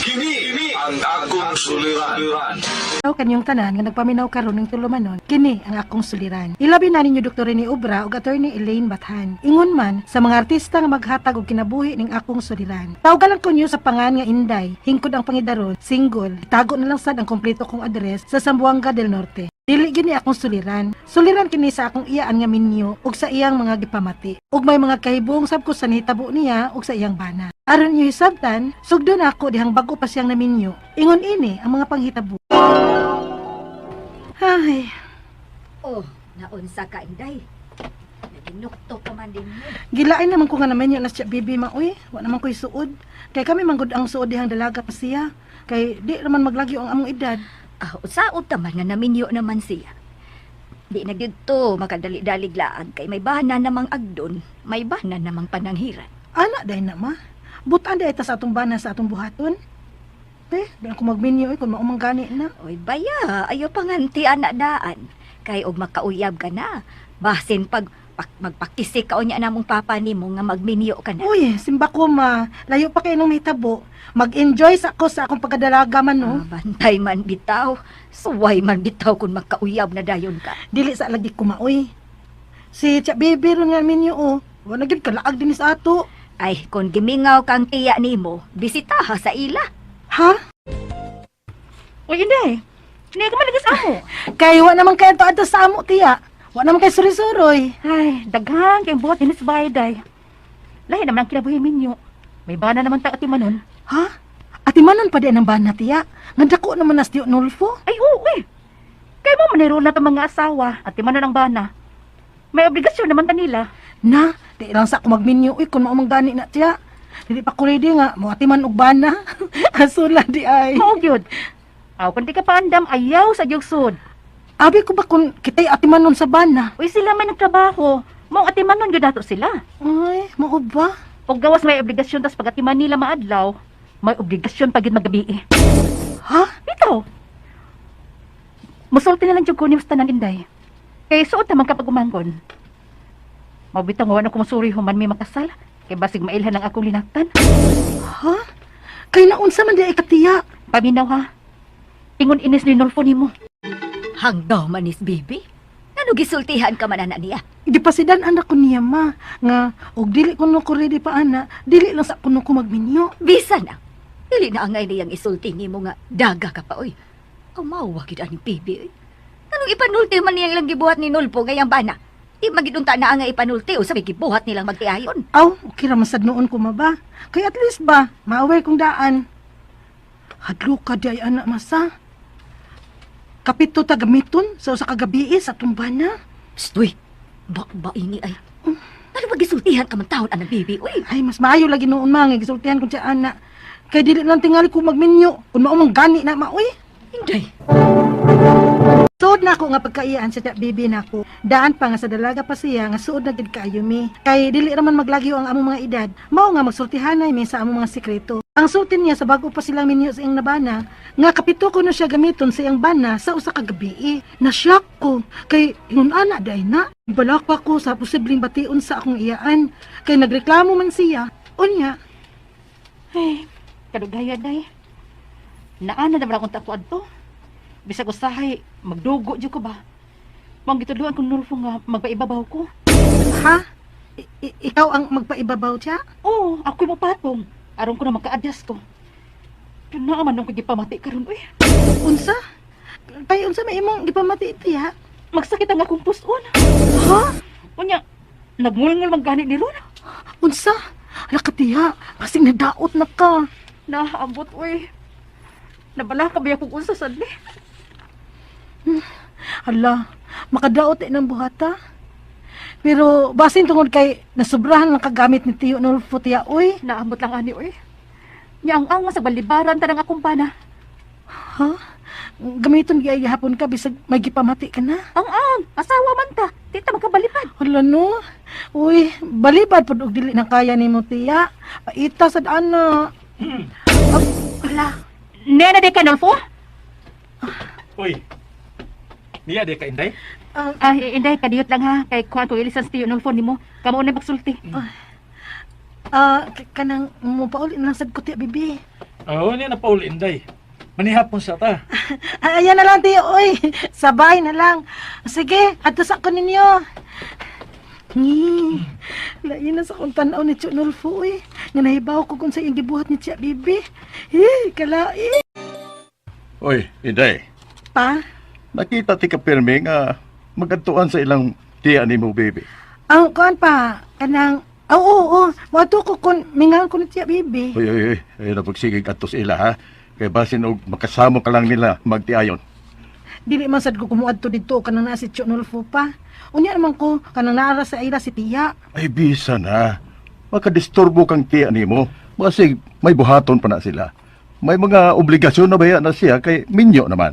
Kini ang akong suliran. Aw kanyong tanan nga nagpaminaw karon ng tulumanon, kini ang akong suliran. Ilabi na ninyo Dr. Rene Obra ug Attorney Elaine Bathan. Ingon man sa mga artista nga maghatag og kinabuhi ning akong suliran. Tawgan lang ko niyo sa pangan nga Inday, hingkod ang pangidaron, single. Tago na lang sad ang kompleto kong address sa Zamboanga del Norte. Dili gini akong suliran. Suliran kini sa akong iyaan nga minyo ug sa iyang mga gipamati. Ug may mga kahibong sab ko sa nihitabo niya ug sa iyang bana. Aron niyo hisabtan, sugdo na ako dihang bago pa siyang naminyo. Ingon ini ang mga panghitabo. Ay, Oh, naunsa ka, Inday. Naginukto pa man din mo. Gilain naman ko nga naman yun na siya, bibi ma, uy, wa naman ko'y suod. Kay kami manggod ang suod dihang dalaga pa siya. Kay di naman maglagyo ang among edad. Ah, usaot taman nga naminyo naman siya. Di na gyud to makadali-dalig laag kay may bana namang agdon, may bana namang pananghiran. Ana dahil na ma. Butan dahil ta sa atong bana sa atong buhaton. Te, di ako magminyo eh, kung maumang gani na. Oy, baya, ayo panganti anak daan. Kay og makauyab ka na. Basin pag, magpakisik ka unya namong papa nimo nga magminyo ka na. Uy, simba ko ma, layo pa kayo nung mahitabo. Mag-enjoy sa ako sa akong pagkadalaga man no. Ah, bantay man bitaw, suway man bitaw kung makauyab na dayon ka. Dili sa lagi kumaoy. Si Tya Bibi ron nga minyo oh. Wala gyud kalaag din sa ato. Ay, kung gimingaw kang tiya nimo, bisitaha sa ila. Ha? Uy, Inday. Hindi ka man sa amo. Kay wa naman kayo to sa amo tiya. Wa naman kay suri-suroy. Ay, daghan kay buhat inis bayad ay. Lahi naman ang kinabuhi minyo. May bana naman ta atimanon. Ha? Ati manon pa di ang bana tiya. Nga dako naman nas Tio Nolfo. Ay, oo eh. Kay mo maniro na itong mga asawa at timanon ang bana. May obligasyon naman ta nila. Na, di lang sa ako magminyo uy kun maumang gani na tiya. Dili pa ko ready nga mo ati man og bana. Asula di ay. Mao gyud. Aw, kung di ka paandam, ayaw sa gyugsod. Abi ko ba kun kitay ati manon sa bana? Uy, sila may nagtrabaho. Mao atimanon gyud ato sila. Ay, mao ba? Og gawas may obligasyon tas pag atiman nila maadlaw, may obligasyon pag gyud magabi. Ha? Bitaw. Musulti na lang jud ko ni tanan, Inday. Kay suot naman kapag umangkon. Mabitaw nga wala ko musuri human may makasal. Kay basig mailhan ang akong linaktan. Ha? Kay naunsa man di ay katiya. Paminaw ha. Ingon inis ni Nolfo nimo. Hanggaw manis, baby. Ngano gisultihan ka man ana niya? Gipasidan anak ko niya ma nga og dili kuno ko ready pa ana, dili lang sa kuno ko magminyo. Bisa na. Dili na angay niyang isulti nimo nga daga ka pa oy. Aw mawag gid aning baby oy. Anong ipanulti man niyang ilang gibuhat ni Nulpo ngayang bana? Di magidunta na angay ipanulti o sa may gibuhat nilang magtiayon. Aw, okay ra man sad noon ko ma ba. Kay at least ba, ma-aware kong daan. Hadlo ka di ay anak masa. Kapito ta gamiton sa usa ka gabii sa tumbana. Psst, uy. Ba ini ay. Ano ba gisultihan ka man taon anang baby oy? Ay, mas maayo lagi noon ma nga gisultihan kong siya ana. Kay dili lang tingali ko magminyo kun mao man gani na maoy. Inday. Suod na ako nga pagkaiyaan sa bibi na ako. Daan pa nga sa dalaga pa siya nga suod na gid kaayo mi. Kay dili raman maglagyo ang among mga edad. Mao nga magsultihanay mi sa among mga sikreto. Ang sulti niya sa bago pa silang minyo sa iyang nabana, nga kapito ko na siya gamiton sa iyang bana sa usa ka gabii. Na-shock ko kay ingon ana day na. Balak pa ko sa posibleng bation sa akong iyaan. Kay nagreklamo man siya. Unya, Ay, kadugaya day. Naana naman akong tapo adto. Bisag usahay, magdugo jud ko ba. Mong gitudloan kong Nulfo nga magpaibabaw ko. Ha? Ikaw ang magpaibabaw siya? Oo, ako'y mapatong. Aron ko na maka-adjust ko. Pero naa man nung gipamati karon uy. Unsa? Kay unsa may imong gipamati tiya? Magsakit ang akong puson. Ha? Unya, nagngulngul man gani ni Ron. Unsa? Ala ka tiya, basig nadaot na ka. Naambot uy. Nabala ka ba kung unsa sadli? Hala, makadaot eh ng buhata. Pero basin tungod kay nasubrahan lang kagamit ni Tiyo Nolfo tiya, uy. Naambot lang ani uy. Nya ang ang sa balibaran tanang akong pana. Ha? Gamiton gyud gihapon ka bisag may gipamati ka na. Ang ang, asawa man ta. Di ta makabalibad. Hala no. Uy, balibad pud og dili na kaya nimo tiya. Paita sad ana. Hala. Nena di ka Nolfo? Uy. Niya di ka, Inday? Ah, Ay, inday kadiyot lang ha kay kuan ko ilisan si Tiyo Nolfo nimo. Kamo na magsulti. Kanang mo pauli na lang sad ko tiya, bibi. Oo, niya na pauli, Inday. Manihapon sa ta. Ah, ayan na lang, tiyo. Oy, sabay na lang. Sige, adto sa ko ninyo. Ni, lain na sa kong tanaw ni Tiyo Nolfo, oy. Nga nahibaw ko kung sa iyang gibuhat ni Tiya Bibi. Eh, kalai. Oy, Inday. Pa, Nakita ti ka pirmi nga magadtuan sa ilang tiya ni mo, baby. Ang kuan pa, kanang, oo, oo, oo. Ko kun, mingaon ko ni Tiya Bibi. Oy, oy, oy. Ayun na pagsigig adto sa ila, ha? Kay basin og makasamo ka lang nila magtiayon. Dili man sad ko kumuadto didto kanang naa si Tiyo Nolfo pa. Unya naman ko, kanang naara sa ila si Tiya. Ay, bisa na. Makadisturbo kang tiya nimo. Basig may buhaton pa na sila. May mga obligasyon na baya na siya kay minyo naman.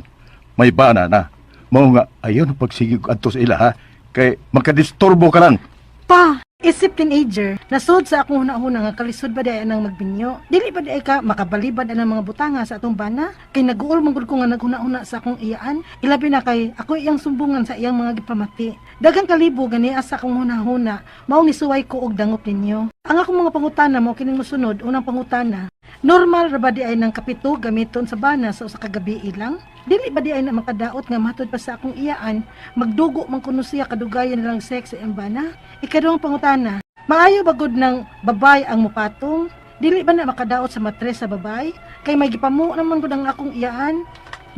May bana na. Mao nga, ayun ang pagsigig adto sa ila, ha? Kay makadisturbo ka lang. Pa, isip teenager, nasud sa akong hunahuna nga kalisod ba di nang magbinyo. Dili ba di ka makabalibad ang mga butanga sa atong bana? Kay naguol man gud ko nga naghuna-huna sa akong iyaan. Ilabi na kay ako iyang sumbungan sa iyang mga gipamati. Daghang kalibo gani sa akong hunahuna, mao ni suway ko og dangop ninyo. Ang akong mga pangutana mao kining mosunod, unang pangutana. Normal ra ba di ay ng kapito gamiton sa bana sa usa ka gabi ilang? Dili ba di ay na makadaot nga matud pa sa akong iyaan, magdugo man kuno siya kadugayan nilang sex sa iyang bana? Ikaduhang pangutana, maayo ba gud ng babay ang mupatong? Dili ba na makadaot sa matres sa babay? Kay may gipamu naman gud ang akong iyaan.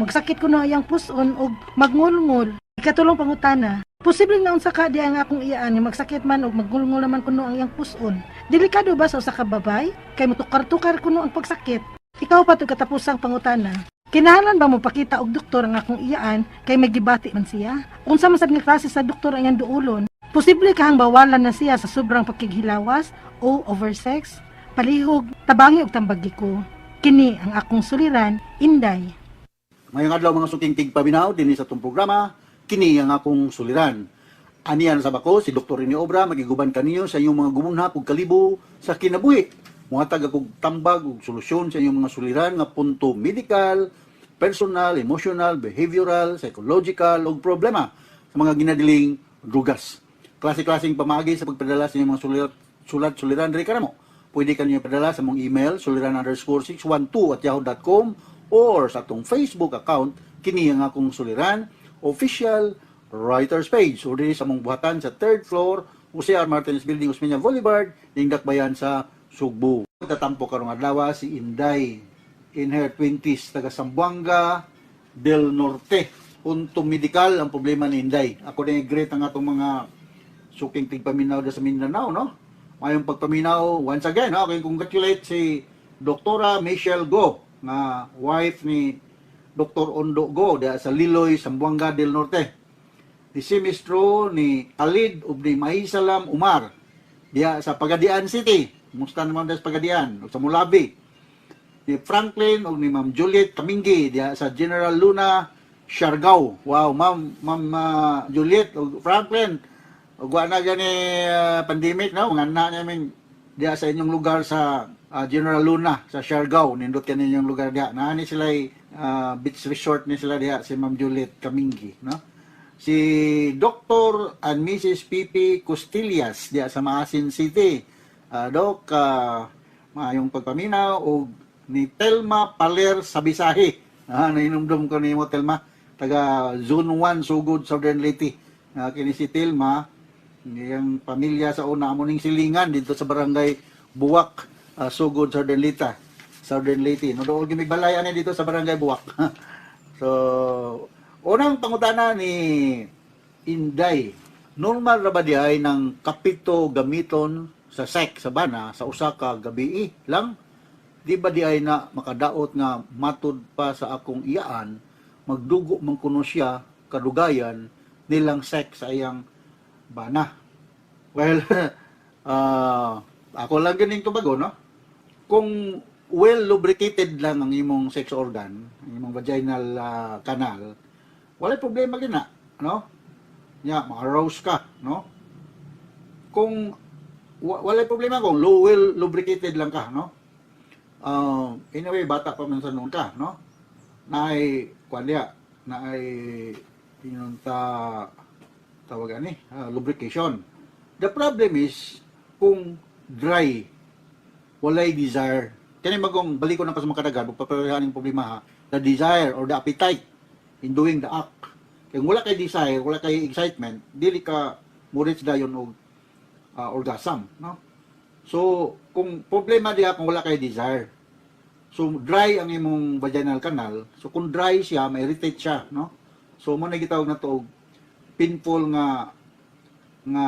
Magsakit ko na iyang puson og magngulngul. Ikatulong pangutana, posible na unsa ka di ang akong iyaan nga magsakit man og magngulngul naman kuno ang iyang puson. Delikado ba sa usa ka babay? Kay mutukar-tukar kuno ang pagsakit. Ikaw pa tug katapusang pangutana. Kinahanglan ba mo pakita og doktor ang akong iyaan kay may gibati man siya? Unsa man sad nga klase sa doktor ang iyang duolon? Posible kahang bawalan na siya sa sobrang pakighilawas o oversex? Palihog, tabangi og tambagi ko. Kini ang akong suliran, Inday. Ngayong adlaw, mga suking tigpaminaw, dinhi sa atong programa, kini ang akong suliran. Anian sa bako si Dr. Rene Obra magiguban kaniyo sa inyong mga gumunhap ug kalibo sa kinabuhi. Muhatag akong tambag ug solusyon sa inyong mga suliran nga punto medical, personal, emotional, behavioral, psychological ug problema sa mga ginadiling drugas. Klase-klaseng pamaagi sa pagpadala sa inyong mga sulirat, sulat suliran diri kanamo. Pwede kanyo padala sa mong email suliran_612@yahoo.com or sa atong Facebook account, kini ang akong suliran official writers page, o diri sa mong buhatan sa third floor, Jose R. Martinez Building, Osmeña Boulevard, Dakbayan sa Sugbo. Tatampo karong adlaw si Inday, in her 20s, taga Zamboanga del Norte. Punto medical ang problema ni Inday. Ako na great ang atong mga suking tigpaminaw da sa Mindanao, no? Mayong pagpaminaw, once again, no? Ako congratulate si Doktora Michelle Go, nga wife ni Dr. Ondo Go, da sa Liloy, Zamboanga del Norte. The same is true ni Khalid ug ni Maisalam Umar, diya sa Pagadian City. Musta naman diya sa Pagadian, ug sa Mulabi. Ni Franklin ug ni Ma'am Juliet Kaminggi diya sa General Luna, Siargao. Wow, Ma'am Juliet ug Franklin, ug wa na gani pandemic, no, nga na namin diya sa inyong lugar sa General Luna sa Siargao. Nindot kani inyong lugar diya. Naa ni sila beach resort ni sila diya si Ma'am Juliet Kaminggi, no? Si Dr. and Mrs. Pipi Costillas diya sa Maasin City. Doc, maayong pagpaminaw og ni Telma Paler Sabisahi. Nahinumdum ko nimo, Telma, taga Zone 1 Sugod, Southern Leyte. Kini si Telma, iyang pamilya sa una amo ning silingan dito sa Barangay Buwak, Sugod, Southern Leyte. Southern Leyte. No, dool gimig balay ani dito sa Barangay Buwak. So, unang pangutana ni Inday, normal ra ba di ay ng kapito gamiton sa sex sa bana sa usa ka gabi lang? Di ba di ay na makadaot nga matud pa sa akong iyaan, magdugo man kuno siya kadugayan nilang sex sa iyang bana? Well, ako lang ganing tubago, no? Kung well lubricated lang ang imong sex organ, ang imong vaginal canal, wala problema gina, no? Nya, ma-arouse ka, no? Kung wala problema kung low well lubricated lang ka, no? Anyway, bata pa man sa noon ka, no? Naay kuan diya, naay inunta tawag ani, lubrication. The problem is kung dry, walay desire. Kay Kani magong balik ko na ka sa mga kadagan, pagpaparehan ng problema ha, the desire or the appetite in doing the act. Kay wala kay desire, wala kay excitement, dili ka mo reach dayon og orgasm, no? So, kung problema diha kung wala kay desire. So, dry ang imong vaginal canal. So, kung dry siya, ma-irritate siya, no? So, mo na gitawag na to og painful nga nga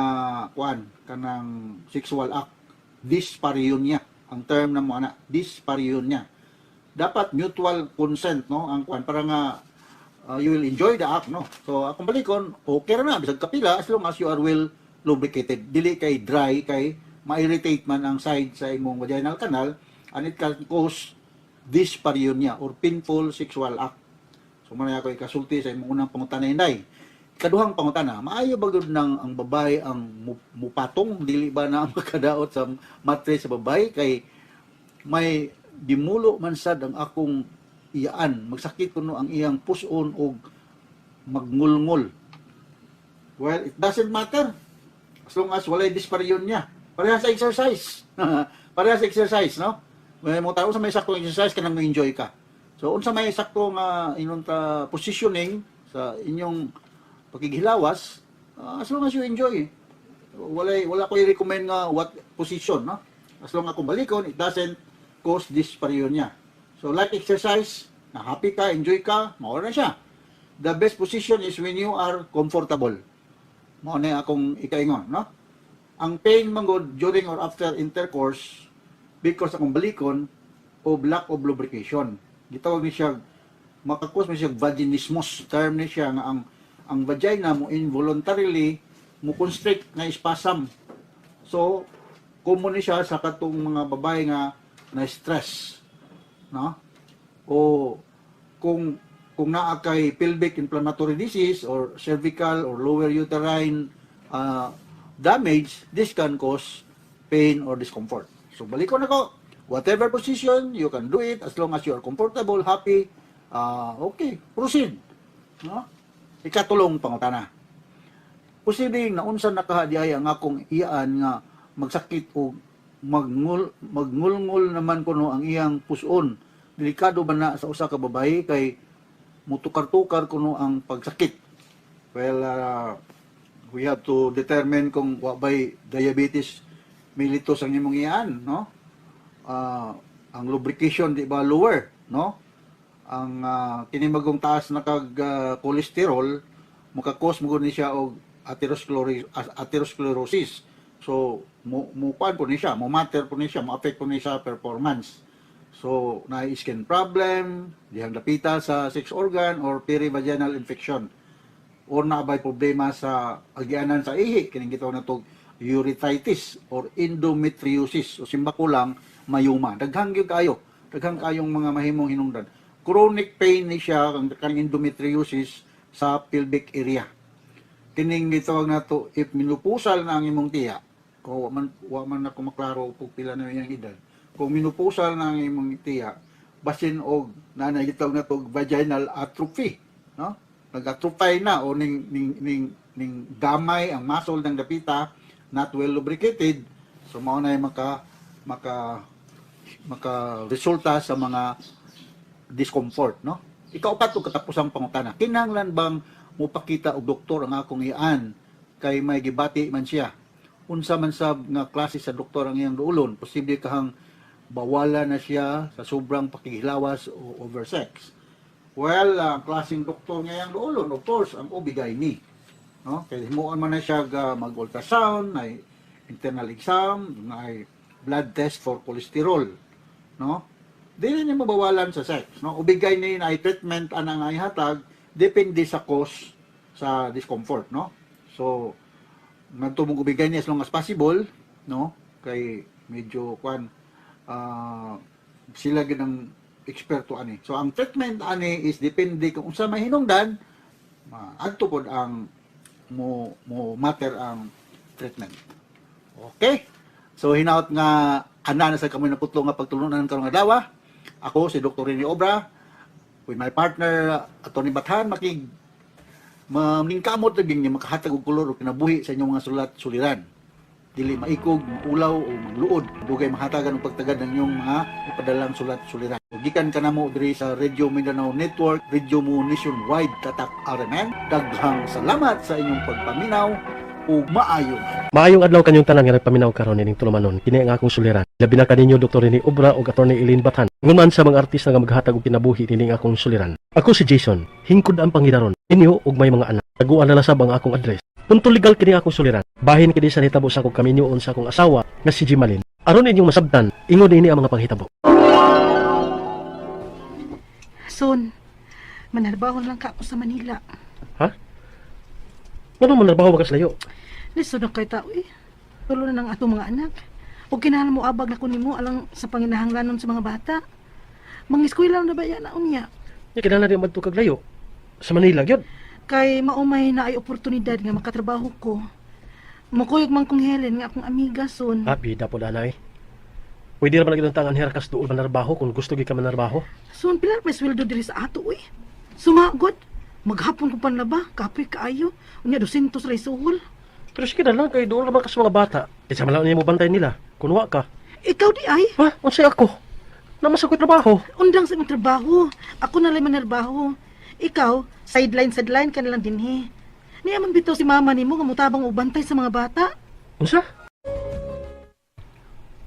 kuan kanang sexual act, dyspareunia ang term na mo ana, dyspareunia. Dapat mutual consent, no, ang kuan para nga you will enjoy the act, no? So akong balikon, okay ra na bisag kapila as long as you are well lubricated, dili kay dry, kay ma-irritate man ang side sa imong vaginal canal and it can cause dyspareunia or painful sexual act. So mao na ako ikasulti sa imong unang pangutana, inday. Kaduhang pangutana, maayo ba gud nang ang babae ang mupatong? Dili ba na ang makadaot sa matre sa babae kay may dimulo man sad ang akong iyaan, magsakit kuno ang iyang puson og magngulngol? Well, it doesn't matter as long as walay dyspareunia. Parehas sa exercise, parehas sa exercise, no? May mo tao sa may saktong exercise kanang mo-enjoy ka. So unsa may sakto nga inunta positioning sa inyong pakighilawas, as long as you enjoy, wala ko i-recommend nga what position, no? As long as kung balikon, it doesn't cause dyspareunia. So like exercise, na happy ka, enjoy ka, mao na siya. The best position is when you are comfortable. Mao na akong ikaingon, no? Ang pain man gud during or after intercourse because akong balikon of lack of lubrication, gitawag ni siya, maka-cause man siya vaginismus, term ni siya nga ang vagina mo involuntarily mo constrict nga spasm. So common ni siya sa katong mga babae nga na stress, no? O kung naa kay pelvic inflammatory disease or cervical or lower uterine damage, this can cause pain or discomfort. So balik ko na ko, whatever position you can do it, as long as you are comfortable, happy, okay, proceed, no? Ikatulong pangutana. Posible naunsa na kaha diay ang akong iyaan nga magsakit og magngulngol naman kuno ang iyang puson. Delikado ba na sa usa ka babae kay mutukar-tukar kuno ang pagsakit? Well, we have to determine kung wa bay diabetes mellitus ang imong iyaan, no? Ang lubrication di ba lower, no? Ang kini magong taas na kag cholesterol, maka-cause mo ni siya og atherosclerosis. So mo kuan po ni siya, mo matter po ni siya, mo affect po ni siya performance. So na skin problem dihang dapita sa sex organ or perivaginal infection or naa bay problema sa agianan sa ihi, kining gitawag na to urethritis or endometriosis o simbako lang myoma. Daghang gyud kayo, daghang kayong mga mahimong hinungdan. Chronic pain ni siya ang kaning endometriosis sa pelvic area. Kining gitawag nato if menopausal na ang imong tiya o wa man ako maklaro kung pila na iyang edad. Kung menopausal na ang imong tiya, basin og naa na gitawag nato og vaginal atrophy, no? Nag-atrophy na o ning gamay ang muscle ng dapita, not well lubricated. So mao na yung maka maka maka resulta sa mga discomfort, no? Ikaupat ug katapusang pangutana. Kinahanglan bang mupakita og doktor ang akong iyaan kay may gibati man siya? Unsa man sab nga klase sa doktor ang iyang duulon? Posible kahang bawalan na siya sa sobrang pakighilawas o oversex. Well, ang klaseng doktor nga iyang duulon, of course, ang OB-GYN. No? Kay himuon man na siya mag-ultrasound, ay internal exam, ay blood test for cholesterol, no? Dili ni mabawalan sa sex, no? OB-GYN na ay treatment anang ay hatag depende sa cause sa discomfort, no? So ngadto mong OB-GYN as long as possible, no? Kay medyo kwan sila gid ang eksperto ani. So ang treatment ani is depende kung unsa may hinungdan, adto pod ang mo matter ang treatment. Okay? So hinaot nga ana na sa kamoy naputlo nga pagtulunan karong adlaw. Ako si Dr. Rene Obra with my partner Atty. Bathan, makig mamingkamot lagi nga makahatag og kolor o kinabuhi sa inyong mga sulat suliran. Dili maikog, maulaw o magluod. Dugay mahatagan og pagtagad ng inyong mga ipadalang sulat suliran. Ug gikan kanamo diri sa Radio Mindanao Network, Radio Mo Nationwide, Tatak RMN. Daghang salamat sa inyong pagpaminaw ug maayong Maayong adlaw kanyong tanan nga nagpaminaw karon ining tulumanon. Kini ang akong suliran. Labi na kaninyo Dr. Rene Obra ug Attorney Eileen Bathan. Ingon man sa mga artista nga maghatag og kinabuhi nining akong suliran. Ako si Jason, hingkod ang pangidaron. Inyo ug may mga anak. Taguan na lasab ang akong address. Punto legal kini akong suliran. Bahin kini sa nitabo sa akong kaminyoon sa akong asawa nga si Jimalin. Aron inyong masabtan, ingon ini ang mga panghitabo. Son, manarbaho lang ka ako sa Manila. Ngano man narbaho bagas layo? Lisod na kay tao eh. Tulo na ng atong mga anak. O kinahanglan mo abag na ko nimo alang sa panginahanglanon sa mga bata. Mangiskwela na ba yan na unya? Nya kinahanglan di madto kag layo. Sa Manila gyud. Kay maumay na ay oportunidad nga makatrabaho ko. Mukuyog man kong Helen nga akong amiga son. Ah, bida po danay. Pwede ra man lagi tangan herakas duol manarbaho kung gusto gyud ka manarbaho. Son, pila may sweldo diri sa ato uy. Sumagod. Maghapon ko panlaba, kapoy kaayo. Unya 200 ra isuhol. Pero sige na lang kay doon naman ka sa mga bata. Kaysa man lang niya mo bantay nila. Kunwa ka. Ikaw di ay. Ha? Unsay ako? Naman sa ko'y trabaho. Undang sa imong trabaho. Ako na lang manarbaho. Ikaw, sideline sideline ka na lang dinhi. Niya man bitaw si mama nimo nga mutabang og bantay sa mga bata. Unsa?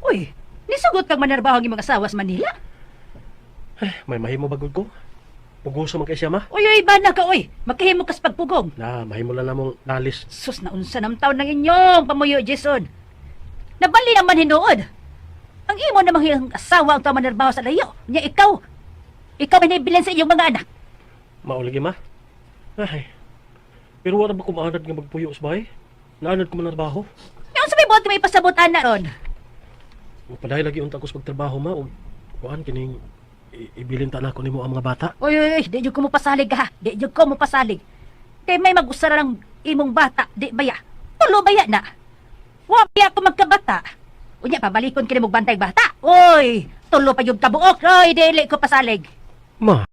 Uy, nisugot kang manarbaho ang imong asawa sa Manila? Eh, may mahimo bagod ko. Puguso man kay siya ma. Uy, uy, bana ka, uy. Magkahimo kas pagpugong. Na, mahimo lang namong nalis. Sus na unsa nam taon ng inyong pamuyo, Jason. Nabali naman hinuod. Ang imo namang iyong asawa ang tao manarbaho sa layo. Nya ikaw. Ikaw may naibilan sa iyong mga anak. Mauligi ma. Ay. Pero wala ba kumaanad nga magpuyo sa bahay? Naanad ko manarbaho. Nya unsa may buhat may pasabot ana ron? Padayon lagi unta ko sa pagtrabaho ma. Og kuan kining ibilin ta nako nimo ang mga bata. Uy, uy, uy, di jud ko mo pasalig ha. Di jud ko mo pasalig. Kay may mag-usara ng imong bata, di baya. Tulo baya na. Wa baya ko magkabata. Unya, pabalikon kini mo bantay bata. Uy, tulo pa yung kabuok. Uy, dili ko pasalig. Ma,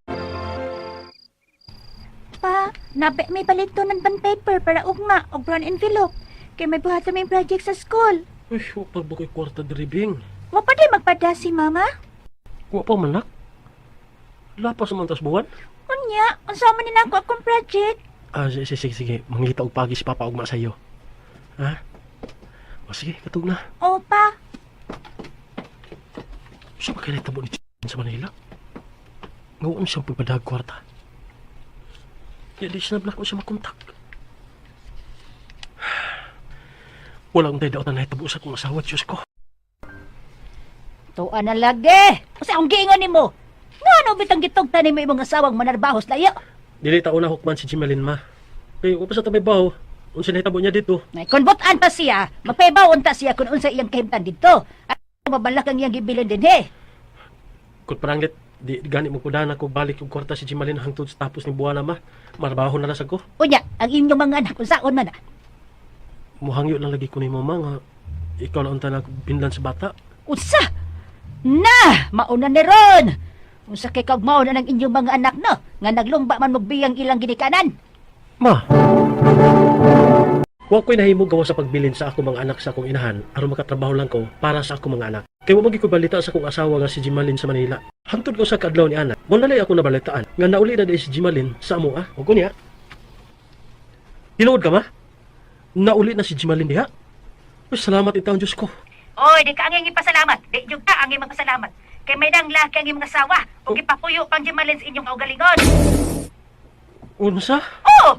Pa, nape may palito ng bond paper para ugma og brown envelope. Kay may buhat sa may project sa school. uy, wa pa ba ko'y kwarta diri bing? Wa pa di magpada si mama? Wa pa man nak. Lapas man tas buwan. Unya, unsa man ni nako akong project? Ah, sige, sige, sige. Mangita og pagi si Papa ugma sa iyo. Ha? O sige, katug na. O pa, Sa ba kaya nahitabo ni sa Manila? Ngayon siyang pagpadag kwarta. Kaya di siya nabla ko siya makontak. Wala akong tayo daot na nahitabo sa akong asawa, Diyos ko. Tuan na lagi. Kasi akong giingon nimo. Ngano bitang gitugtan nimo imong asawang manarbahos layo? Dili ta una hukman si Jimalin, ma. Kaya wa pa sa tabay baho. Unsa nahitabo niya dito? Nay kon butan pa siya, magpaibaw unta siya kung unsa iyang kahimtang didto. At mabalak ang iyang gibilin dinhi. Kung paranglit, di gani mo kudana ko balik og kwarta si Jimalin hangtod sa tapos ni buwana, ma. Marbaho na lang sa ko. Unya, ang inyong mga anak unsaon man na. Muhangyo lang lagi ko ni mama nga ikaw na unta na binlan sa bata. Unsa? Na, mauna ni ron. Unsa kay kag mauna ng inyong mga anak no, nga naglumba man magbiyang ilang ginikanan. Ma. Wa ko'y nahimo gawa sa pagbilin sa ako mga anak sa akong inahan aron makatrabaho lang ko para sa akong mga anak. Kay wa man ko balita sa akong asawa nga si Jimalin sa Manila. Hangtod ko sa kaadlaw ni ana, mo nalay ako nabalitaan nga nauli na di si Jimalin sa amo ah. Og unya. Tinuod ka ma? Nauli na si Jimalin diha. Uy, salamat intawon Diyos ko. Oy, di ka ang iyong ipasalamat. Di jud ka ang iyong magpasalamat. Kay may dang laki ang iyong asawa ug ipapuyo pang Jimalin sa inyong kaugalingon. Unsa? Oh!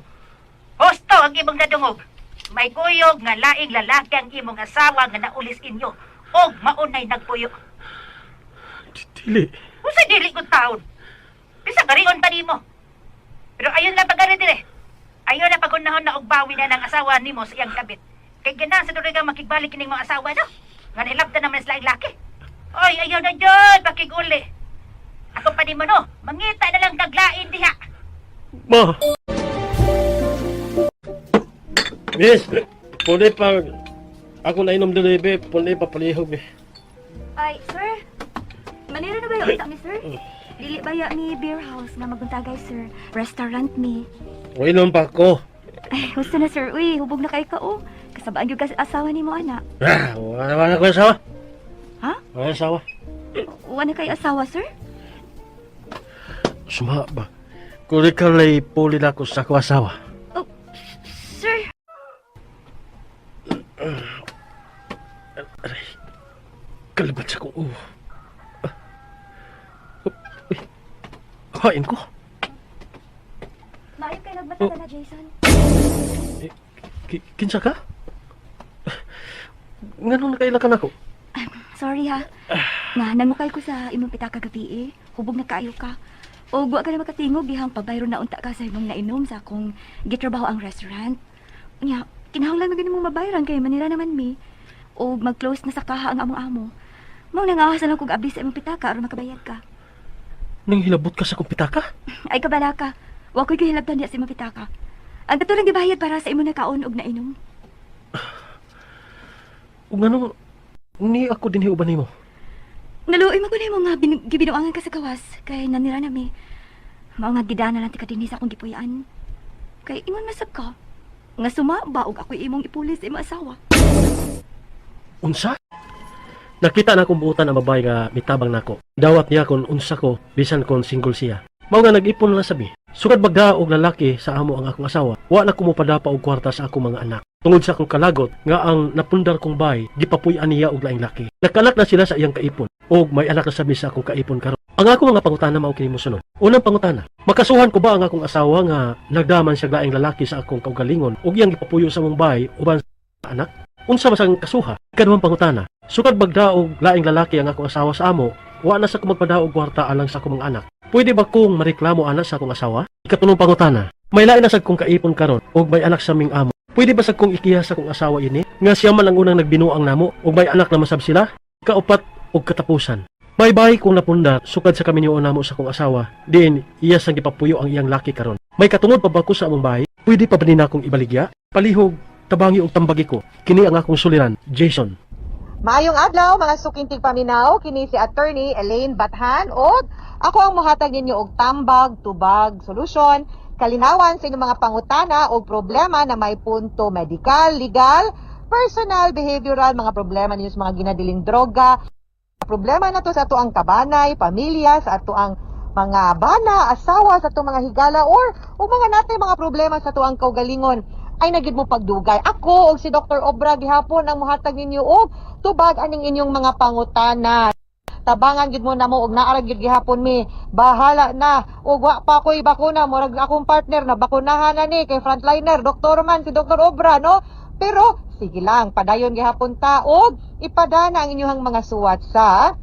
Husto ang imong nadungog. May kuyog nga laing lalaki ang imong asawa nga naulis inyo og maunay nagpuyo. Dili. Unsa dili ko taon? Bisa garion pa nimo. Pero ayon lang pagari dire. Ayon lang pagunahon na og bawi na ng asawa nimo sa iyang kabit. Kay ganahan sa tuloy kang makigbalik kining mga asawa no. Nga nailabtan naman sila ang laki. Oy, ayaw na jud pakiguli. Ako pa nimo no, mangita na lang kaglain diha. Ma. Miss, pwede pa ako nainom dili be, pwede pa palihog eh. Ay, sir. Manila na ba yung utak ni sir? Dili ba ya mi beer house nga maguntagay, sir? Restaurant mi. Uinom pa ako. Ay, gusto na sir. Uy, hubog na kay ka oh. Kasabaan gyud ka sa asawa nimo ana. Ah, wala wala ko asawa. Ha? Wala asawa. Wa na kay asawa, sir? Suma ba? Kung ikaw lay puli na ako sa akong asawa. Oh, sir. Aray, kalibat sa kong ulo. Ah. Uy, hain ko. Maayo kay nagmata na, Jason. Kinsa ka? Nganong nakaila ka nako? Sorry ha. Nga nangukay ko sa imong pitaka gabi eh. Hubog na kaayo ka. O wa ka na makatingog dihang pabayro na unta ka sa imong nainom sa akong gitrabaho ang restaurant. Nya, kinahanglan man gani mong mabayran kay Manila naman mi. O mag-close na sa kaha ang among amo. Mao nangahas na lang kog abli sa imong pitaka aron makabayad ka. Nang hilabot ka sa akong pitaka? Ay kabala ka. Wa ko'y gihilabtan diya sa imong pitaka. Ang katulong gibayad para sa imong nakaon og nainom. Ug nganong ni ako dinhi uban nimo? Naluoy man ko nimo nga gibinuangan ka sa gawas kay nanira na mi. Mao nga gidana lang ti ka dinhi sa akong gipuy-an. Kay ingon masab ka nga suma ba og ako'y imong ipuli sa imong asawa. Unsa? Nakita na akong buutan ang babae nga mitabang nako. Dawat niya kon unsa ko bisan kon single siya. Mao nga nag-ipon na sabi. Sukad bagda og lalaki sa amo ang akong asawa, wa na ko mopadapa og kwarta sa akong mga anak. Tungod sa akong kalagot nga ang napundar kong bay gipapuy-an niya og laing laki. Nakanak na sila sa iyang kaipon og may anak na sabi sa akong kaipon karon. Ang akong mga pangutana mao kini mosunod. Unang pangutana, makasuhan ko ba ang akong asawa nga nagdaman siya laing lalaki sa akong kaugalingon ug iyang gipapuyo sa among bay uban sa anak? Unsa ba sang kasuha? Ikaduhang pangutana, sukad magdaog laing lalaki ang akong asawa sa amo, wa na sa ko magpadaog kwarta alang sa akong mga anak. Pwede ba kong mareklamo ana sa akong asawa? Ikatulong pangutana, may lain na sad kong kaipon karon ug may anak sa ming amo. Pwede ba sad kong ikiha sa akong asawa ini nga siya man ang unang nagbinuang namo ug may anak na masab sila? Kaupat ug katapusan. Bye-bye kung napunda sukad sa kaminyoon namo sa akong asawa, diin iya sang gipapuyo ang iyang laki karon. May katungod pa ba ko sa among bahay? Pwede pa ba nina akong ibaligya? Palihog, tabangi og tambagi ko. Kini ang akong suliran, Jason. Maayong adlaw mga suking tigpaminaw, kini si Attorney Elaine Bathan og ako ang mohatag ninyo og tambag, tubag, solusyon, kalinawan sa inyong mga pangutana og problema na may punto medical, legal, personal, behavioral, mga problema ninyo sa mga ginadiling droga, problema na to sa ato ang kabanay, pamilya, sa ato ang mga bana, asawa, sa atong mga higala or o mga natay mga problema sa ato ang kaugalingon ay nagid mo pagdugay. Ako og si Dr. Obra gihapon ang mohatag ninyo og tubag aning inyong mga pangutana. Tabangan gid mo namo og naa ra gid gihapon mi. Bahala na og wa pa ko'y bakuna, murag akong partner na bakunahan na ni kay frontliner doktor man si Dr. Obra, no? Pero sige lang, padayon gihapon ta og ipadana ang inyong mga suwat sa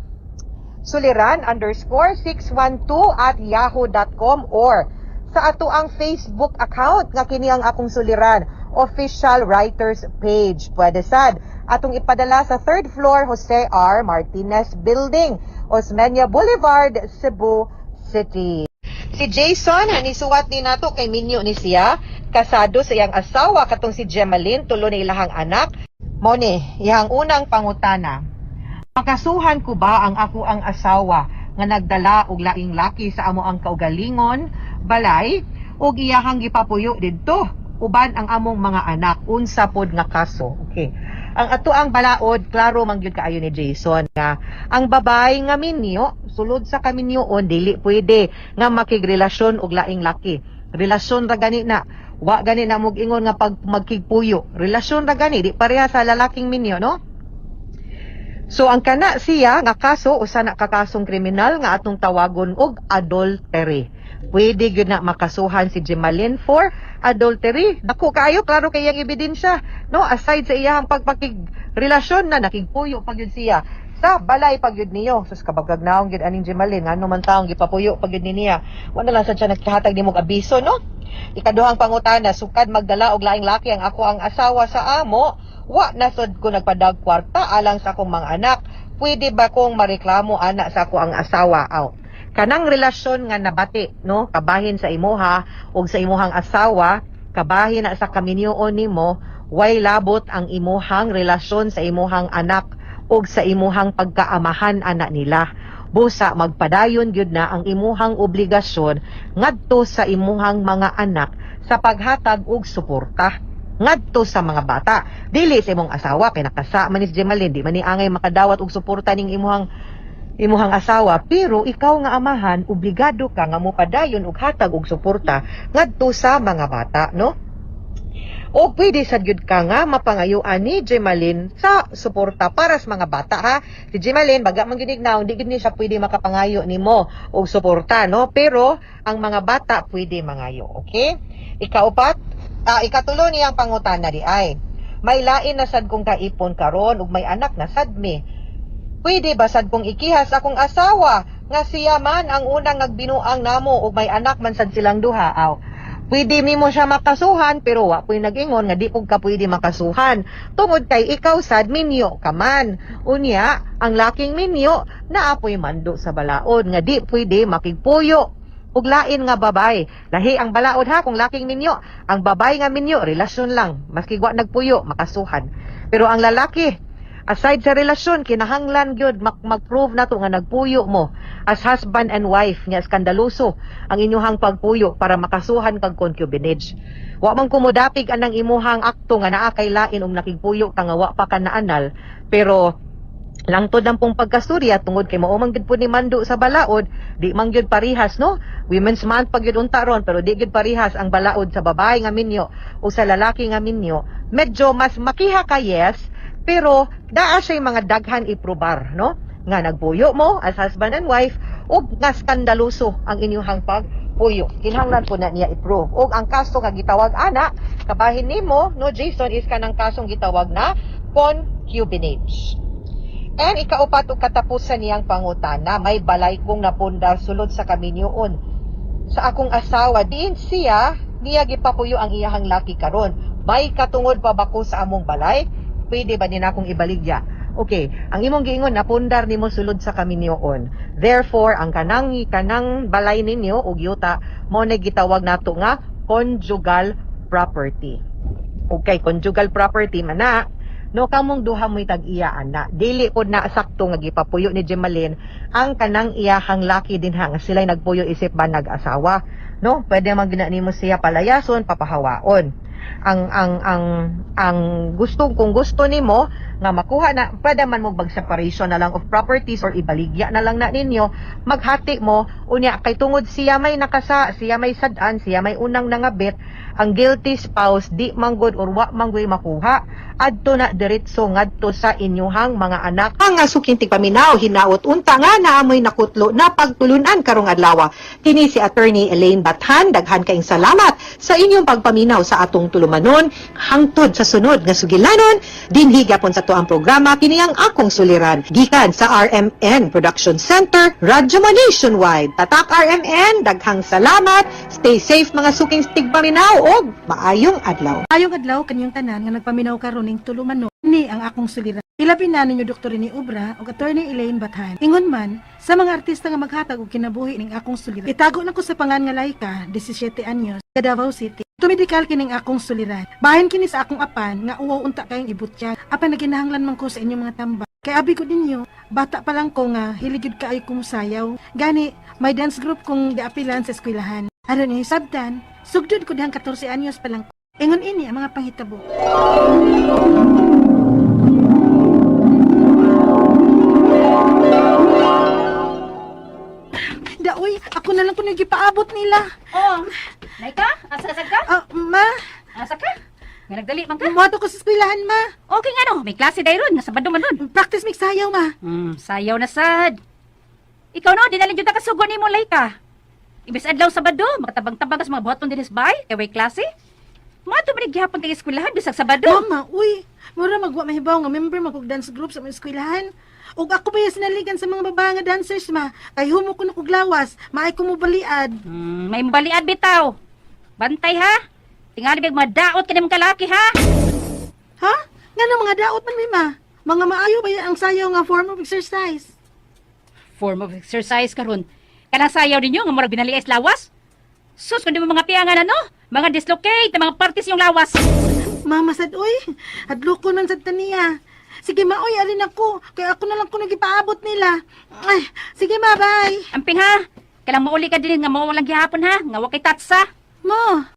suliran_612@yahoo.com or sa ato ang Facebook account nga kini ang Akong Suliran Official Writers Page. Pwede sad atong ipadala sa third floor, Jose R. Martinez Building, Osmeña Boulevard, Cebu City. Si Jason, hanisuwat ni nato kay minyo ni siya, kasado sa iyang asawa katong si Gemaline, tulo na ilahang anak. Mao ni, iyang unang pangutana. Makasuhan ko ba ang ako ang asawa nga nagdala og laing laki sa amo ang kaugalingon, balay, ug iyahang gipapuyo didto uban ang among mga anak? Unsa pod nga kaso? Okay. Ang ato ang balaod, klaro man gyud kaayo ni Jason nga ang babay nga minyo, sulod sa kaminyoon, dili pwede nga makigrelasyon og laing laki. Relasyon ra gani na, wa gani na mog ingon nga pag magkigpuyo. Relasyon ra gani, di pareha sa lalaking minyo, no? So ang kana siya nga kaso usa na ka kasong kriminal nga atong tawagon og adultery. Pwede gyud na makasuhan si Gemaline for adultery. Dako kaayo, klaro kay iyang ebidensya, no? Aside sa iyang pagpakig relasyon na nakigpuyo pa gyud siya sa balay pa gyud niyo. Sus, kabagag naong gyud aning Gemaline, ngano man taong gipapuyo pa gyud ni niya. Wala lang sad siya nagkahatag nimo og abiso, no? Ikaduhang pangutana, sukad magdala og laing laki ang ako ang asawa sa amo, wa na sud ko nagpadag kwarta alang sa akong mga anak. Pwede ba kong mareklamo ana sa ako ang asawa? Aw. Kanang relasyon nga nabati, no, kabahin sa imuha ug sa imuhang asawa, kabahin na sa kaminyoon nimo, way labot ang imuhang relasyon sa imuhang anak ug sa imuhang pagkaamahan ana nila. Busa magpadayon gyud na ang imuhang obligasyon ngadto sa imuhang mga anak sa paghatag og suporta. ngadto sa mga bata. Dili sa imong asawa kay nakasa man ni si Gemaline, di man ni angay makadawat og suporta ning imuhang asawa, pero ikaw nga amahan obligado ka nga mopadayon og hatag og suporta ngadto sa mga bata, no? O pwede sad gyud ka nga mapangayuan ni Gemaline sa suporta para sa mga bata, ha. Si Gemaline baga man gyud ignaw, hindi gyud ni siya pwede makapangayo nimo og suporta, no? Pero ang mga bata pwede mangayo, okay? Ikaupat, ikatulo niyang pangutana di ay, may lain na sad kong kaipon karon ug may anak na sad mi. Pwede ba sad kong ikihas akong asawa nga siya man ang unang nagbinuang namo ug may anak man sad silang duha? Aw. Pwede nimo siya makasuhan, pero wa puy nag-ingon nga di pud ka pwede makasuhan tungod kay ikaw sad minyo ka man. Unya, ang laking minyo naapoy mando sa balaod nga di pwede makigpuyo ug lain nga babay. Lahi ang balaod ha kung laking minyo. Ang babay nga minyo, relasyon lang. Maski wa nagpuyo, makasuhan. Pero ang lalaki, aside sa relasyon, kinahanglan gyud mag-prove na to nga nagpuyo mo as husband and wife nga skandaloso ang inyuhang pagpuyo para makasuhan kag concubinage. Wa man kumudapig anang imuhang akto nga naa kay lain ug nakigpuyo ka nga wa pa ka naanal, pero langtod lang pong pagkasturya tungod kay mao man gyud po ni mando sa balaod, di man gyud parihas, no? Women's Month pag gyud unta ron, pero di gyud parihas ang balaod sa babae nga minyo o sa lalaki nga minyo. Medyo mas makiha ka, yes, pero naa siya'y mga daghan iprobar, no? Nga nagpuyo mo as husband and wife ug nga skandaloso ang inyuhang pagpuyo. Kinahanglan po na niya i-prove. Ug ang kaso nga gitawag ana, kabahin nimo, no, Jason, is kanang kasong gitawag na concubinage. And ikaupat ug katapusan niyang pangutana, may balay kong napundar sulod sa kaminyoon sa akong asawa, diin siya niya gipapuyo ang iyahang laki karon. May katungod pa ba ko sa among balay? Pwede ba nina akong ibaligya? Okay, ang imong giingon napundar nimo sulod sa kaminyoon. Therefore, ang kanang kanang balay ninyo og yuta mao na gitawag nato nga conjugal property. Okay, conjugal property man na, no, kamong duha mo'y tag-iya ana. Dili pod na sakto nga gipapuyo ni Gemaline ang kanang iyahang laki dinha nga sila'y nagpuyo isip ba nag-asawa, no? Pwede man gina nimo siya palayason, papahawaon. Ang gusto, kung gusto nimo nga makuha na, pwede man mo mag separation na lang of properties or ibaligya na lang na ninyo, maghati mo unya, kay tungod siya may nakasa, siya may sad-an, siya may unang nangabit, ang guilty spouse di manggod or wa manggoy makuha adto na diretso ngadto sa inyuhang mga anak. Ang suking tigpaminaw, hinaot unta nga naamoy nakutlo na pagtulunan karong adlaw. Kini si Attorney Elaine Bathan, daghan kaing salamat sa inyong pagpaminaw sa atong tulumanon hangtod sa sunod nga sugilanon dinhi gyapon sa tuang programa, kini ang Akong Suliran, gikan sa RMN Production Center, Radyo Mo Nationwide. Tatak RMN, daghang salamat. Stay safe mga suking tigpaminaw og maayong adlaw. Ayong adlaw kanyang tanan nga nagpaminaw karon ning tulumanon, ni ang Akong Suliran. Ilabi na ninyo Dr. Rene Obra ug Attorney Elaine Bathan. Ingon man sa mga artista nga maghatag og kinabuhi ning akong suliran. Itago na ko sa pangan nga Laika, 17 anyos, sa Davao City. Tumidikal kining akong suliran. Bahin kini sa akong apan nga uwaw unta kayong ibutyag. Apan naginahanglan man ko sa inyong mga tambak. Kay abi ko ninyo, bata pa lang ko nga hilig gyud kaayo kumusayaw. Gani, may dance group kong giapilan sa eskwelahan. Aron niyo sabtan, sugdod ko dihang 14 anyos pa lang ko. Ingon ini ang mga panghitabo. Daoy, ako na lang kuno gipaabot nila. Oh, Laika, asa sa ka? Ah, ma, Asa ka? Nga nagdali man ka? muadto ko sa eskwelahan, ma. Okay nga no, may klase dayron nga Sabado man nun. Practice make sayaw, ma. Sayaw na sad. Ikaw no, dinalin jud ta kasugo nimo, Laika. Imbes adlaw Sabado, makatabang-tabang ka sa mga buhaton dinhi sa bahay, kay way klase. Moadto man gihapon kay eskwelahan bisag Sabado. Mama, uy, mura magwa mahibaw nga member magog dance group sa mga eskwelahan. Ug ako ba yung sinaligan sa mga babae nga dancers, ma? Kay humo ko na kog lawas, maay ko mo baliad. May mabaliad bitaw. Bantay ha. Tingali big madaot ka nimong kalaki ha. Ha? Nga na mga daot man mi, ma. Mga maayo ba ang sayaw nga form of exercise? Form of exercise karon. Kanang sayaw ninyo nga murag binaliay sa lawas. Sus, kundi mo mga piangan ano? Mga dislocate, mga partis yung lawas. Mama sad, uy, hadloko man sad taniya. Sige ma, uy, alin ako. Kaya ako na lang kuno gipaabot nila. Ay, sige ma, bye. Amping ha. Kailang mauli ka din nga mawalang gihapon ha. Nga wa kay tatsa. Ma.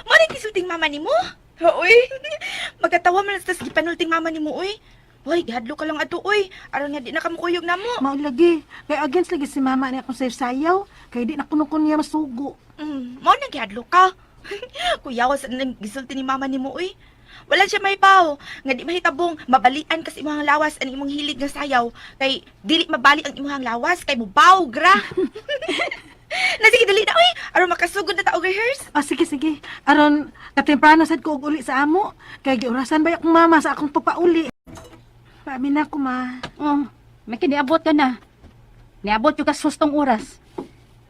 Mo ni gisulting mama nimo? Uy. Magkatawa man tas gipanulting mama nimo uy. Hoy, gihadlo ka lang ato uy. Aron nga di na ka mukuyog namo. Mao lagi. Kay against lagi si mama ni akong sayaw. Kay di na kuno ko niya masugo. Mao nang gihadlo ka. Kuyawa sa nang gisulti ni mama nimo uy. Wala siya may paw. Nga di mahitabong mabalian kasi imong lawas ang imong hilig nga sayaw. Kay dili mabali ang imong lawas kay mubaw gra. Na sige dali na uy. Aron makasugod na ta og rehearse. Ah, sige, sige. Aron, katemprano sad ko og uli sa amo. Kay giurasan ba akong mama sa akong papauli. Paamin na ko, ma. Oh, may kiniabot ka na. Niabot yung kasustong oras.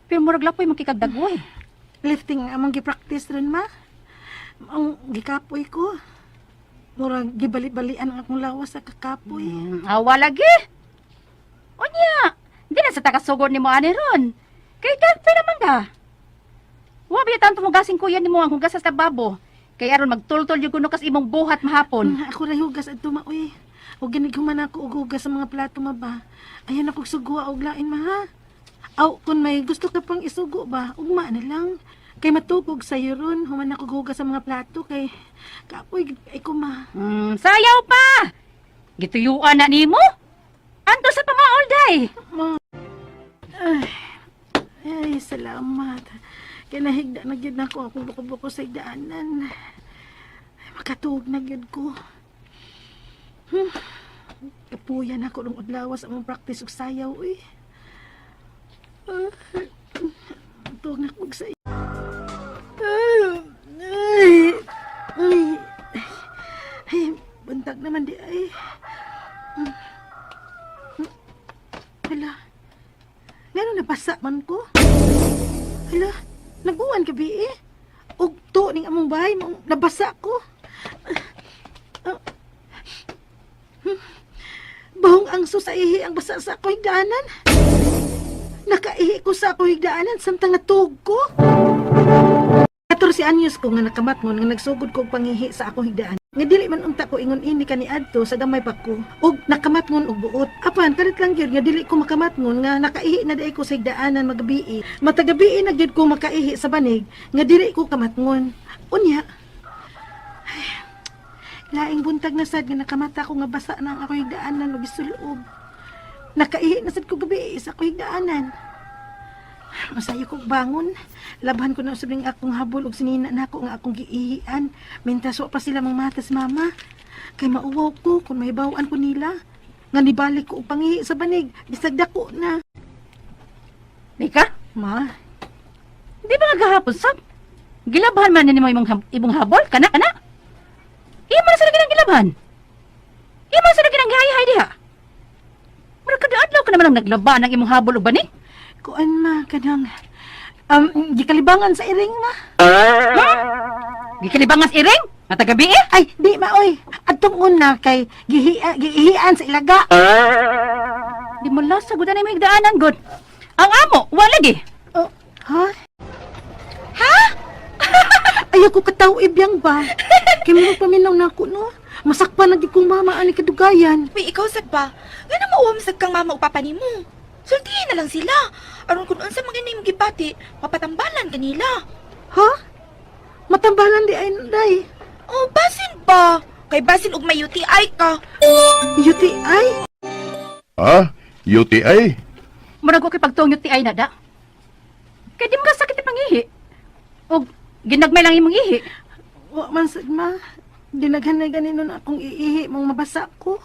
Pero murag lapoy makikagdagoy. Lifting ang among gi-practice ron, ma. Ang gikapoy ko. Murag gibali-balian ang akong lawas sa kakapoy. Awa lagi. Unya, di na sa takasugod ni mo ani ron. Kay kapoy naman ka. Wa ba tanto mo gasing kuya nimo ang hugas sa babo. Kay aron magtultol yung kuno kas imong buhat mahapon. Ako ray hugas adto ma uy. Og ganighuman ako og hugas sa mga plato ma ba. Ayan ako suguha og lain ma ha. Aw kun may gusto ka pang isugo ba, ugma na lang. Kay matugog sayo ron, human ako hugas sa mga plato kay kapoy gid ay ko ma. Sayaw pa. Gituyuan na nimo. Anto sa pamaol day. Ma. Ay, ay, salamat. Kay nahigda na gyud nako akong buko-buko sa higdaanan. Ay, makatuog na gyud ko. Kapuyan ako nung udlawas among practice og sayaw uy. Ah, tuog na ko og sayaw. Ay, ay, ay, buntag naman di ay. Hala, ngano nabasa man ko? Hala, naguan ka bi eh. Ugto ning among bahay, nabasa ko. Ah, Bahong angso sa ihi ang basa sa ako higdaanan. Nakaihi ko sa ako higdaanan samtang natug ko. 14 anyos ko nga nakamatngon nga nagsugod ko og pangihi sa akong higdaan. Nga dili man unta ko ingon ini kaniadto sa gamay pa ko og nakamatngon og buot. Apan kalit lang gyud nga dili ko makamatngon nga nakaihi na diay ko sa higdaanan magabii. Matagabii na gyud ko makaihi sa banig nga dili ko kamatngon. Unya, ay, laing buntag na sad nga nakamata ko nga basa na ang akong higdaanan og gisulob. Nakaihi na sad ko gabi sa akong higdaanan. Masayo kog bangon. Labhan ko na usab ning akong habol og sinina nako nga akong giihian. Mentas wa pa sila mangmata sa mama. Kay mauwaw ko kung mahibaw-an ko nila. Nga nibalik ko og pangihi sa banig. Bisag dako na. Nika, Ma, di ba nga gahapon sab? Gilabhan man nimo imong imong habol kana kana. Imo na sa ginang gilabhan. Imo na sa ginang gihay diha. Murag kada adlaw ka naman ang naglaban ang imong habol og bani. Kuan ma kanang gikalibangan sa iring ma. Gikalibangan sa iring? Nga tagabi eh. Ay, di ma oy. Adtong una kay gihian sa ilaga. Di mo lasa gud na imong higdaanan gud. Ang amo, wa lagi. Oh, ha? Ha? Ayaw ko kataw ibyang ba? Kay mo paminaw na ako, no? Masakpan na gid kong mama ani kadugayan. Uy, ikaw sad ba? Ngano mauwam sad kang mama o papa nimo? Sultihin na lang sila. Aron kun unsa man gani imong gibati, mapatambalan kanila. Ha? Matambalan di ay day. Oh, basin ba? Kay basin og may UTI ka. UTI? Ha? UTI? Murag wa kay pagtuong UTI na da. Kay di mo ka sakit pangihi. Og ginagmay lang imong ihi. Wa man sad ma. Dinaghan na ganino na akong iihi mong mabasa ko.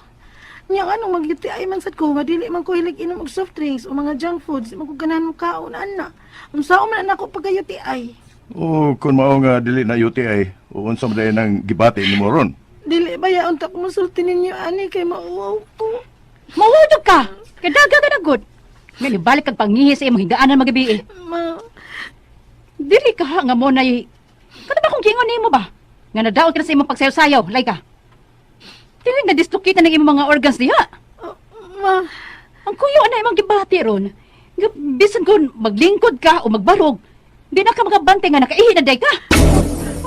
Nya anong mag UTI man sad ko, madili man ko hilig inom og soft drinks o mga junk foods, di man ko ganahan mo kaon ana. Unsa man na ako pagka UTI? O kung mao nga dili na UTI, o unsa man dayon ang gibati nimo ron? Dili ba ya unta ko mosulti ninyo ani kay mauwaw ko. Mawudog ka. Kay daga ka na gud. May balik kag pangihi sa imong higdaanan magabi eh. Ma, Dili ka ha, nga mo nay. Kada ba kung giingon nimo ba? Nga nadaot ka na sa imong pagsayaw-sayaw, lay ka. Dili nga dislocate na ng imong mga organs diha. Oh, ma, Ang kuyo na imong gibati ron. Nga bisan kung maglingkod ka o magbarog, di na ka makabante nga nakaihi na day ka.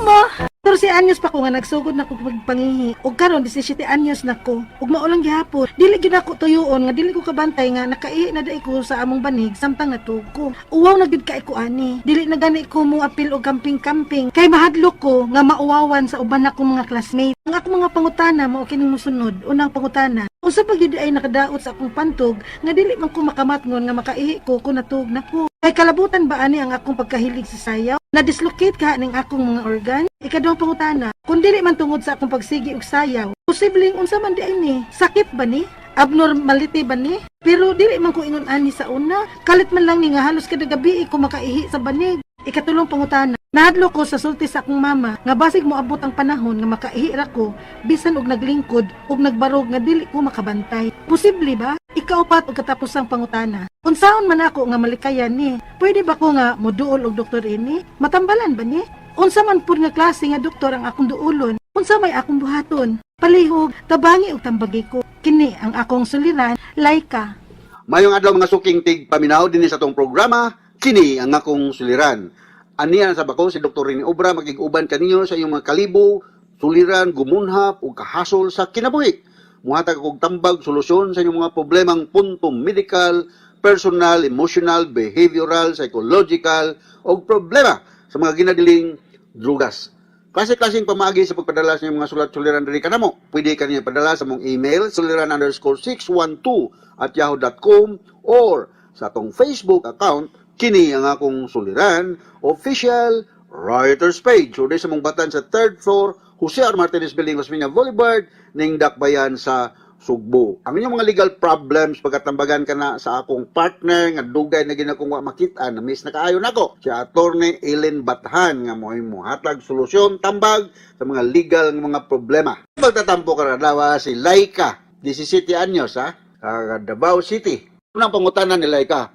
Ma. 14 anyos pa ko nga nagsugod na ko pagpangihi. Ug karon 17 anyos na ko. Ug mao lang gihapon. Dili gyud ako tuyuon nga dili ko kabantay nga nakaihi na diay ko sa among banig samtang natug ko. Uwaw na gyud kay ko ani. Dili na gani ko mo apil og camping-camping kay mahadlok ko nga mauwawan sa uban akong mga classmate. Ang akong mga pangutana mao kining mosunod. Unang pangutana, unsa pa gyud ay nakadaot sa akong pantog nga dili man ko makamatngon nga makaihi ko kung natug na ko? Kay kalabutan ba ani ang akong pagkahilig sa sayaw? Na-dislocate ka ning akong mga organ? Ikaduhang pangutana, kung dili man tungod sa akong pagsigi og sayaw, posibleng unsa man diay ni? Sakit ba ni? Abnormality ba ni? Pero dili man ko ingon ani sa una. Kalit man lang ni nga halos kada gabi ko makaihi sa banig. Ikatulong pangutana, nahadlok ko sa sulti sa akong mama nga basig moabot ang panahon nga makaihi ra ko bisan og naglingkod og nagbarog nga dili ko makabantay. Posible ba? Ikaupat og katapusang pangutana. Unsaon man ako nga malikayan ni? Pwede ba ko nga moduol og doktor ini? Matambalan ba ni? Unsa man pud nga klase nga doktor ang akong duolon? Unsa may akong buhaton? Palihog, tabangi og tambagi ko. Kini ang akong suliran, Laika. Mayong adlaw, mga suking tig paminaw dinhi sa atong programa, kini ang akong suliran. Aniya sa bako si Dr. Rene Obra, makig-uban kaninyo sa inyong mga kalibo, suliran, gumunhap ug kahasol sa kinabuhi. Muhatag og tambag, solusyon sa inyong mga problemang punto medical, personal, emotional, behavioral, psychological o problema sa mga ginadiling drugas. Klase-klaseng pamaagi sa pagpadala sa inyong mga sulat suliran diri kanamo. Pwede kaniyo padala sa mong email suliran_612@yahoo.com or sa atong Facebook account, kini ang akong suliran official writers page. So, sa mong batan sa third floor, Jose R. Martinez Building, Osmeña Boulevard, ning Dakbayan sa Sugbo. Ang inyong mga legal problems, pagkatambagan ka na sa akong partner nga dugay na ginakong wa makita, na miss na kaayo nako. Si Attorney Ellen Bathan nga mo'y mohatag solusyon, tambag sa mga legal nga mga problema. Magtatampo ka na si Laika, 17 anyos ha, sa Davao City. Unang pangutana ni Laika,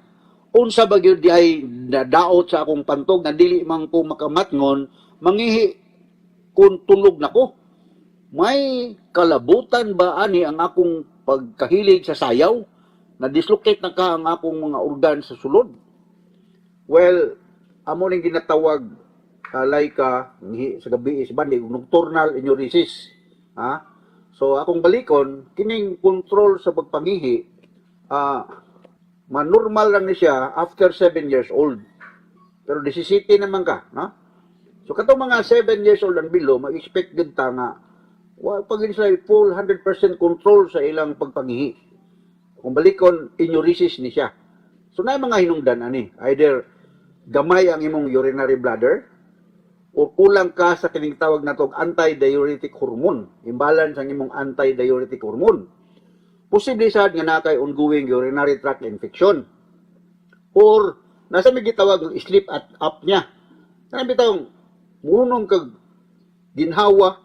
unsa ba gyud diay nadaot sa akong pantog nga dili man ko makamatngon mangihi kung tulog nako? May kalabutan ba ani ang akong pagkahilig sa sayaw? Na-dislocate na ka ang akong mga organ sa sulod? Well, amo ning ginatawag, Laika, ngihi sa gabi is bandi, nocturnal enuresis. Ha? So akong balikon, kining control sa pagpangihi, manormal lang ni siya after 7 years old. Pero 17 naman ka, no? So katong mga 7 years old and below, mag-expect gud ta nga wa pa gid sila full 100% control sa ilang pagpangihi. Kung balikon, enuresis ni siya. So na mga hinungdan ani, either gamay ang imong urinary bladder o kulang ka sa kining tawag natong anti-diuretic hormone. Imbalance ang imong anti-diuretic hormone. Posible sad nga naa kay ongoing urinary tract infection. Or nasa may gitawag ng sleep at apnea. Kanang bitawng munom kag ginhawa,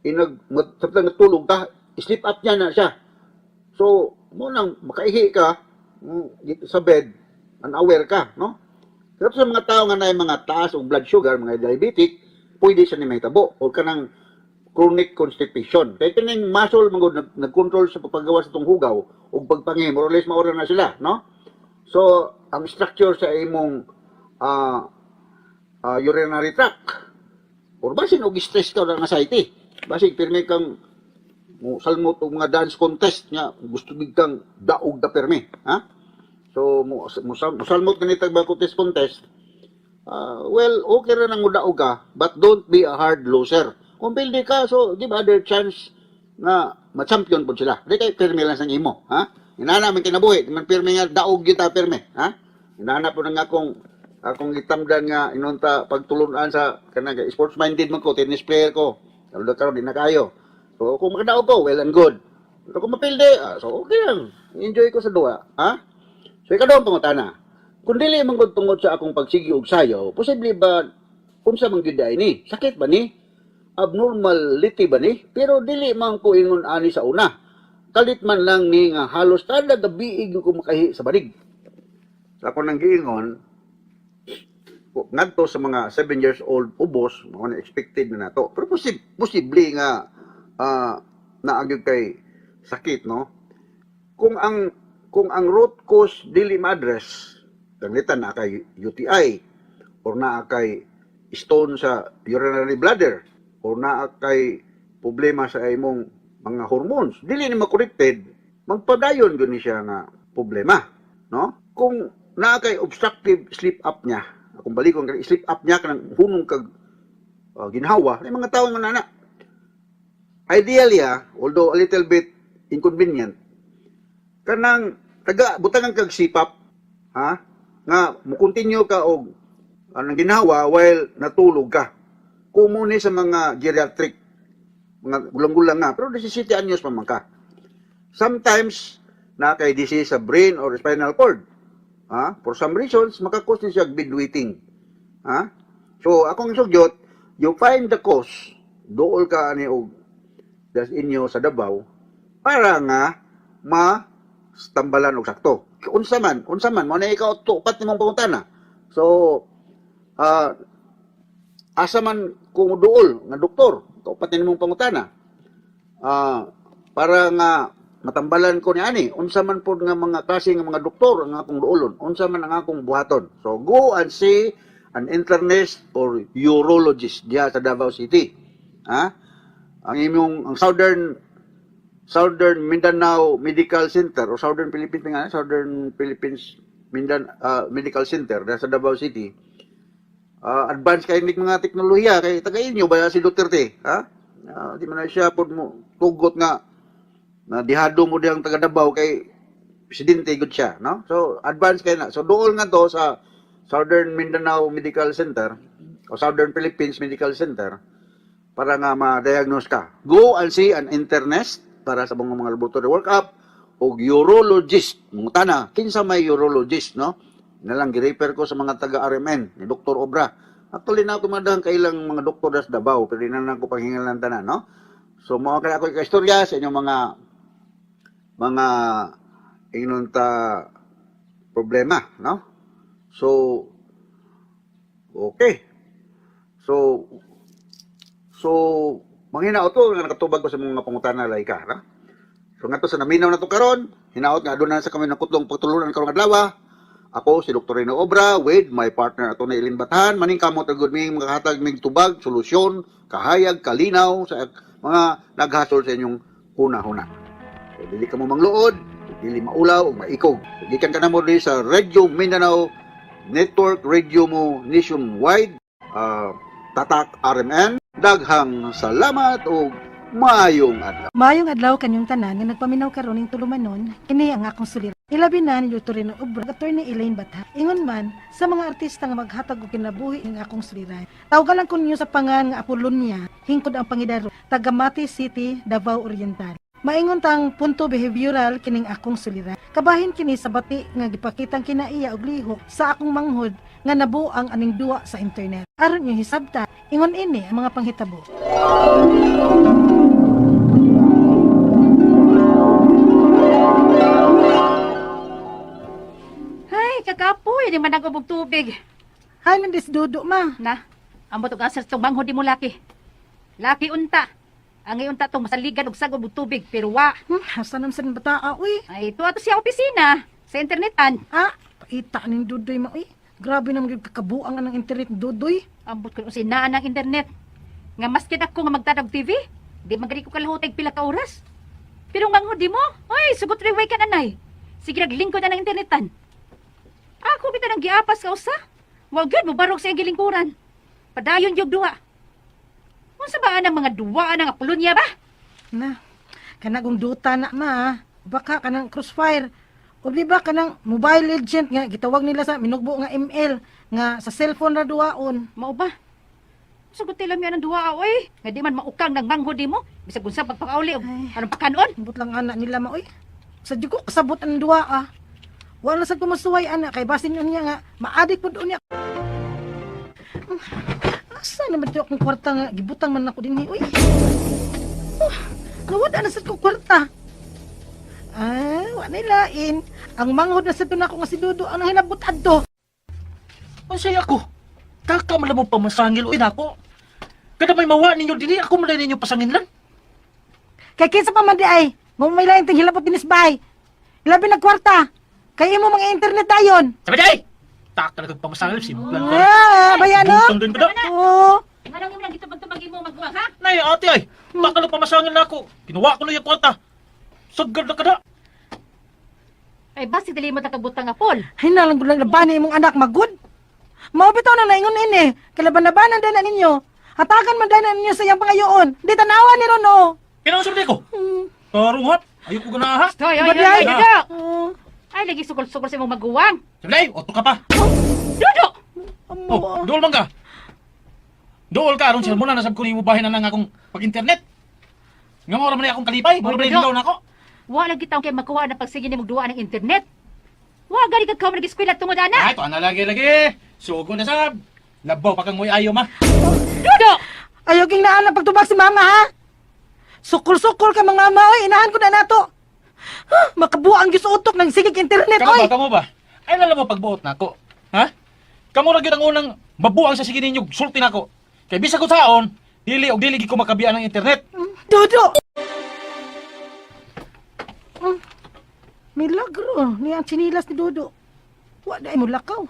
inag samtang natulog ka, sleep apnea na siya. So, mo nang makaihi ka dito sa bed, unaware ka, no? Pero sa mga tao nga naay mga taas og blood sugar, mga diabetic, pwede siya ni mahitabo o kanang chronic constipation. Kay kining muscle man gud nag-control sa pagpagawa sa itong hugaw ug pagpangi, more or less maura na sila, no? So, ang structure sa imong urinary tract or basin og stress ka o anxiety. Basig pirmi kang mo salmot og mga dance contest nga gusto gid kang daog da pirmi, ha? So mo salmot ganito ba contest contest. Well, okay ra nang mudaog ka, but don't be a hard loser. Kung pildi ka, so give other chance nga ma-champion pod sila. Di kay pirmi lang sa imo, ha? Inana man kinabuhi, di man pirmi nga daog gyud ta pirmi, ha? Inana po na nga akong gitamdan nga inunta pagtulunan sa kanang sports minded man ko, tennis player ko. Karon karon di na kayo. So kung makadaog ko, well and good. Pero kung mapildi, so okay lang. Enjoy ko sa duwa, ha? So ikaduhang pangutana. Kung dili man gud tungod sa akong pagsigi og sayaw, posible ba unsa man gyud ay ni? Sakit ba ni? Abnormality ba ni? Pero dili man ko ingon ani sa una. Kalit man lang ni nga halos kada gabi ko makahi sa banig. Sa ako nang giingon, ngadto sa mga 7 years old ubos, mao na expected na nato. Pero posible nga naa gyud kay sakit, no? Kung ang root cause dili ma-address, pananglitan naa kay UTI or naa kay stone sa urinary bladder or naa kay problema sa imong mga hormones, dili ni ma-corrected, magpadayon gyud ni siya nga problema, no? Kung naa kay obstructive sleep apnea, akong balikon kay sleep apnea kanang hunong kag ginhawa, may mga tawo nga nana. Ideally, although a little bit inconvenient, kanang taga butangan kag CPAP, ha? Nga mo continue ka og anang ginhawa while natulog ka. Common ni sa mga geriatric, mga gulang-gulang nga, pero 17 anyos pa man ka. Sometimes, na kay disease sa brain or spinal cord. Ha? For some reasons, maka-cause ni siya bedwetting. Ha? So, akong sugyot, you find the cause, dool ka ani og das inyo sa Davao, para nga ma tambalan og sakto. Unsa man, mao na ikaw tupat nimong pangutana. So, asa man kung duol nga doktor, kaupat nimong pangutana. Para nga matambalan ko ni ani, unsa man pod nga mga klase nga mga doktor ang akong duolon, unsa man ang akong buhaton. So go and see an internist or urologist diha sa Davao City. Ha? Ang imong ang Southern Southern Mindanao Medical Center o Southern Philippines nga, Southern Philippines Mindanao Medical Center diha sa Davao City. Advance kay nig mga teknolohiya kay taga inyo ba si Duterte, ha? Di man na siya pod mo tugot nga na dihado mo diyang taga Davao kay presidente gud siya, no? So advance kay na. So dool nga to sa Southern Mindanao Medical Center o Southern Philippines Medical Center para nga ma-diagnose ka. Go and see an internist para sa mga laboratory workup o urologist. Mangutana, kinsa may urologist, no? Nalang gi-refer ko sa mga taga RMN ni Dr. Obra. Actually na ako madahang kailang mga doktor das Davao pero di na lang ko panghingalan tanan, no? So mao kay ako istorya sa inyong mga ingnon ta problema, no? So okay. So manghinaot to nga nakatubag ko sa mga pangutana Laika, no? So ngadto sa naminaw na to karon, hinaot nga aduna sa kami nakutlong pagtulunan karong adlaw. Ako si Dr. Reno Obra with my partner Atty. Eileen Bathan. Maning kamot agud ming makahatag mig tubag, solusyon, kahayag, kalinaw sa mga naghasol sa inyong huna-huna. So, dili ka mo mangluod, dili maulaw o maikog. So, gikan ka na mo diri sa Radio Mindanao Network Radio mo nationwide, Tatak RMN. Daghang salamat ug maayong adlaw. Maayong adlaw kanyong tanan nga nagpaminaw karon ning tulumanon, kini ang akong suliran. Ilabi na ni Dr. Reno Obra, Attorney Elaine Batha. Ingon man sa mga artista nga maghatag og kinabuhi ning akong suliran. Tawgalan ko ninyo sa pangan nga Apolonia, hingkod ang pangidaro, taga Mati City, Davao Oriental. Maingon tang punto behavioral kining akong suliran. Kabahin kini sa bati nga gipakitang kinaiya og lihok sa akong manghod nga nabuang aning duwa sa internet. Aron yung hisabta, ingon ini ang mga panghitabo. Ay, kakapoy, di man ako og tubig. Ay, nandis dudo ma. Na, ambot og asa tong manghod mo laki. Laki unta. Ang unta tong masaligan og sagol og tubig pero wa. Asa naman sa bata, uy. Ay, tuwa to siya opisina sa internetan. Ah, paita ning dudoy ma, uy. Grabe naman gyud kakabuang ang internet dudoy. Ambot ko sinaan ang internet. Nga maskin ako nga magtanag TV, di man gani ko kalahutay pila ka oras. Pero manghod di mo, ay sugot riway ka nanay. Sige naglingkod na ng internetan. Ako bitaw nang giapas ka usa. Wa gyud mo barog sa iyang gilingkuran. Padayon gyud duha. Unsa ba anang mga duwa ang Apolonia ba? Na, kanagong duta na ma. Baka kanang crossfire. O di ba kanang Mobile Legend nga gitawag nila sa minugbo nga ML nga sa cellphone ra duwaon. Mao ba? Sugot tila mi anang duwa oy. Nga di man maukang nang manghod nimo, bisag unsa pagpakauli og Ay. anong pakanon. Ambot lang ana nila ma, uy. Sa di ko kasabot ang duwa ah. Wala sad ko masuway ana kay basin niya nga maadik pud unya. Asa naman to akong kwarta nga gibutang man ako dinhi uy. Oh, nawad na sad ko kwarta. Ah, wa na lain. Ang manghod na sad to nako nga si Dudo ang hinabot adto. Unsay ako? Taka man lang mo pamasangil uy nako. Kada may mawa ninyo dili ako man ninyo pasanginlan. Kay kinsa pa man di ay, mo may lain ting hilabot dinis bay. Labi na kwarta. Kay imo mga internet dayon. Sabi day! Taka na kag pamasangil simplan ka. Ah, bayan no? Butang din ba Oo. Nganong imo lang gitubag-tubag imo maguwang ha? Nay, ate ay. Baka lang pamasangil na ako. Kinuha ko na yung kwarta. Sagad na kada. Ay basi dili mo takabutang Apol. Ay nalang gulang laban imong anak magud. Mao bitaw na naingon ini. Kalaban-labanan din na ninyo. Hatagan man din na ninyo sa iyang pangayoon. Di tanawa ni ron oh. Kinang sulti ko. Tarong hat. Ayoko ko na ha. Hoy, hoy, Baday. hoy, Dudo. Oh, Ay lagi sukol-sukol sa imong maguwang. Sablay, oto ka pa. Dudo! amo. Oh, dool man ka. Dool ka aron sila mo na nasab ko nimo bahin na lang akong pag-internet. Nga mao ra man ni akong kalipay, mao ra man Dudo. ni na ako. Wa lagi taong kay makuha na pagsige nimo duwa ng internet. Wa gani ka kaon nag-eskwela tungod ana. Ay, to ana lagi lagi. Sugo na sab. Labaw pa kang moy ayo ma. Dudo! Ayaw king naan ang pagtubag si mama ha. Sukol-sukol ka mga mama oy, inahan ko na nato. Huh, makabuang gyud sa utok ng sigig internet Kamo oy. ba kamo ba? Ay lala mo pagbuot nako. Ha? Kamo ra gyud ang unang mabuang sa sige ninyo sulti nako. Kay bisag ko saon, dili og dili gid ko makabiyan ng internet. Dodo. Milagro ni ang tsinilas ni Dodo. Wa dai mo lakaw.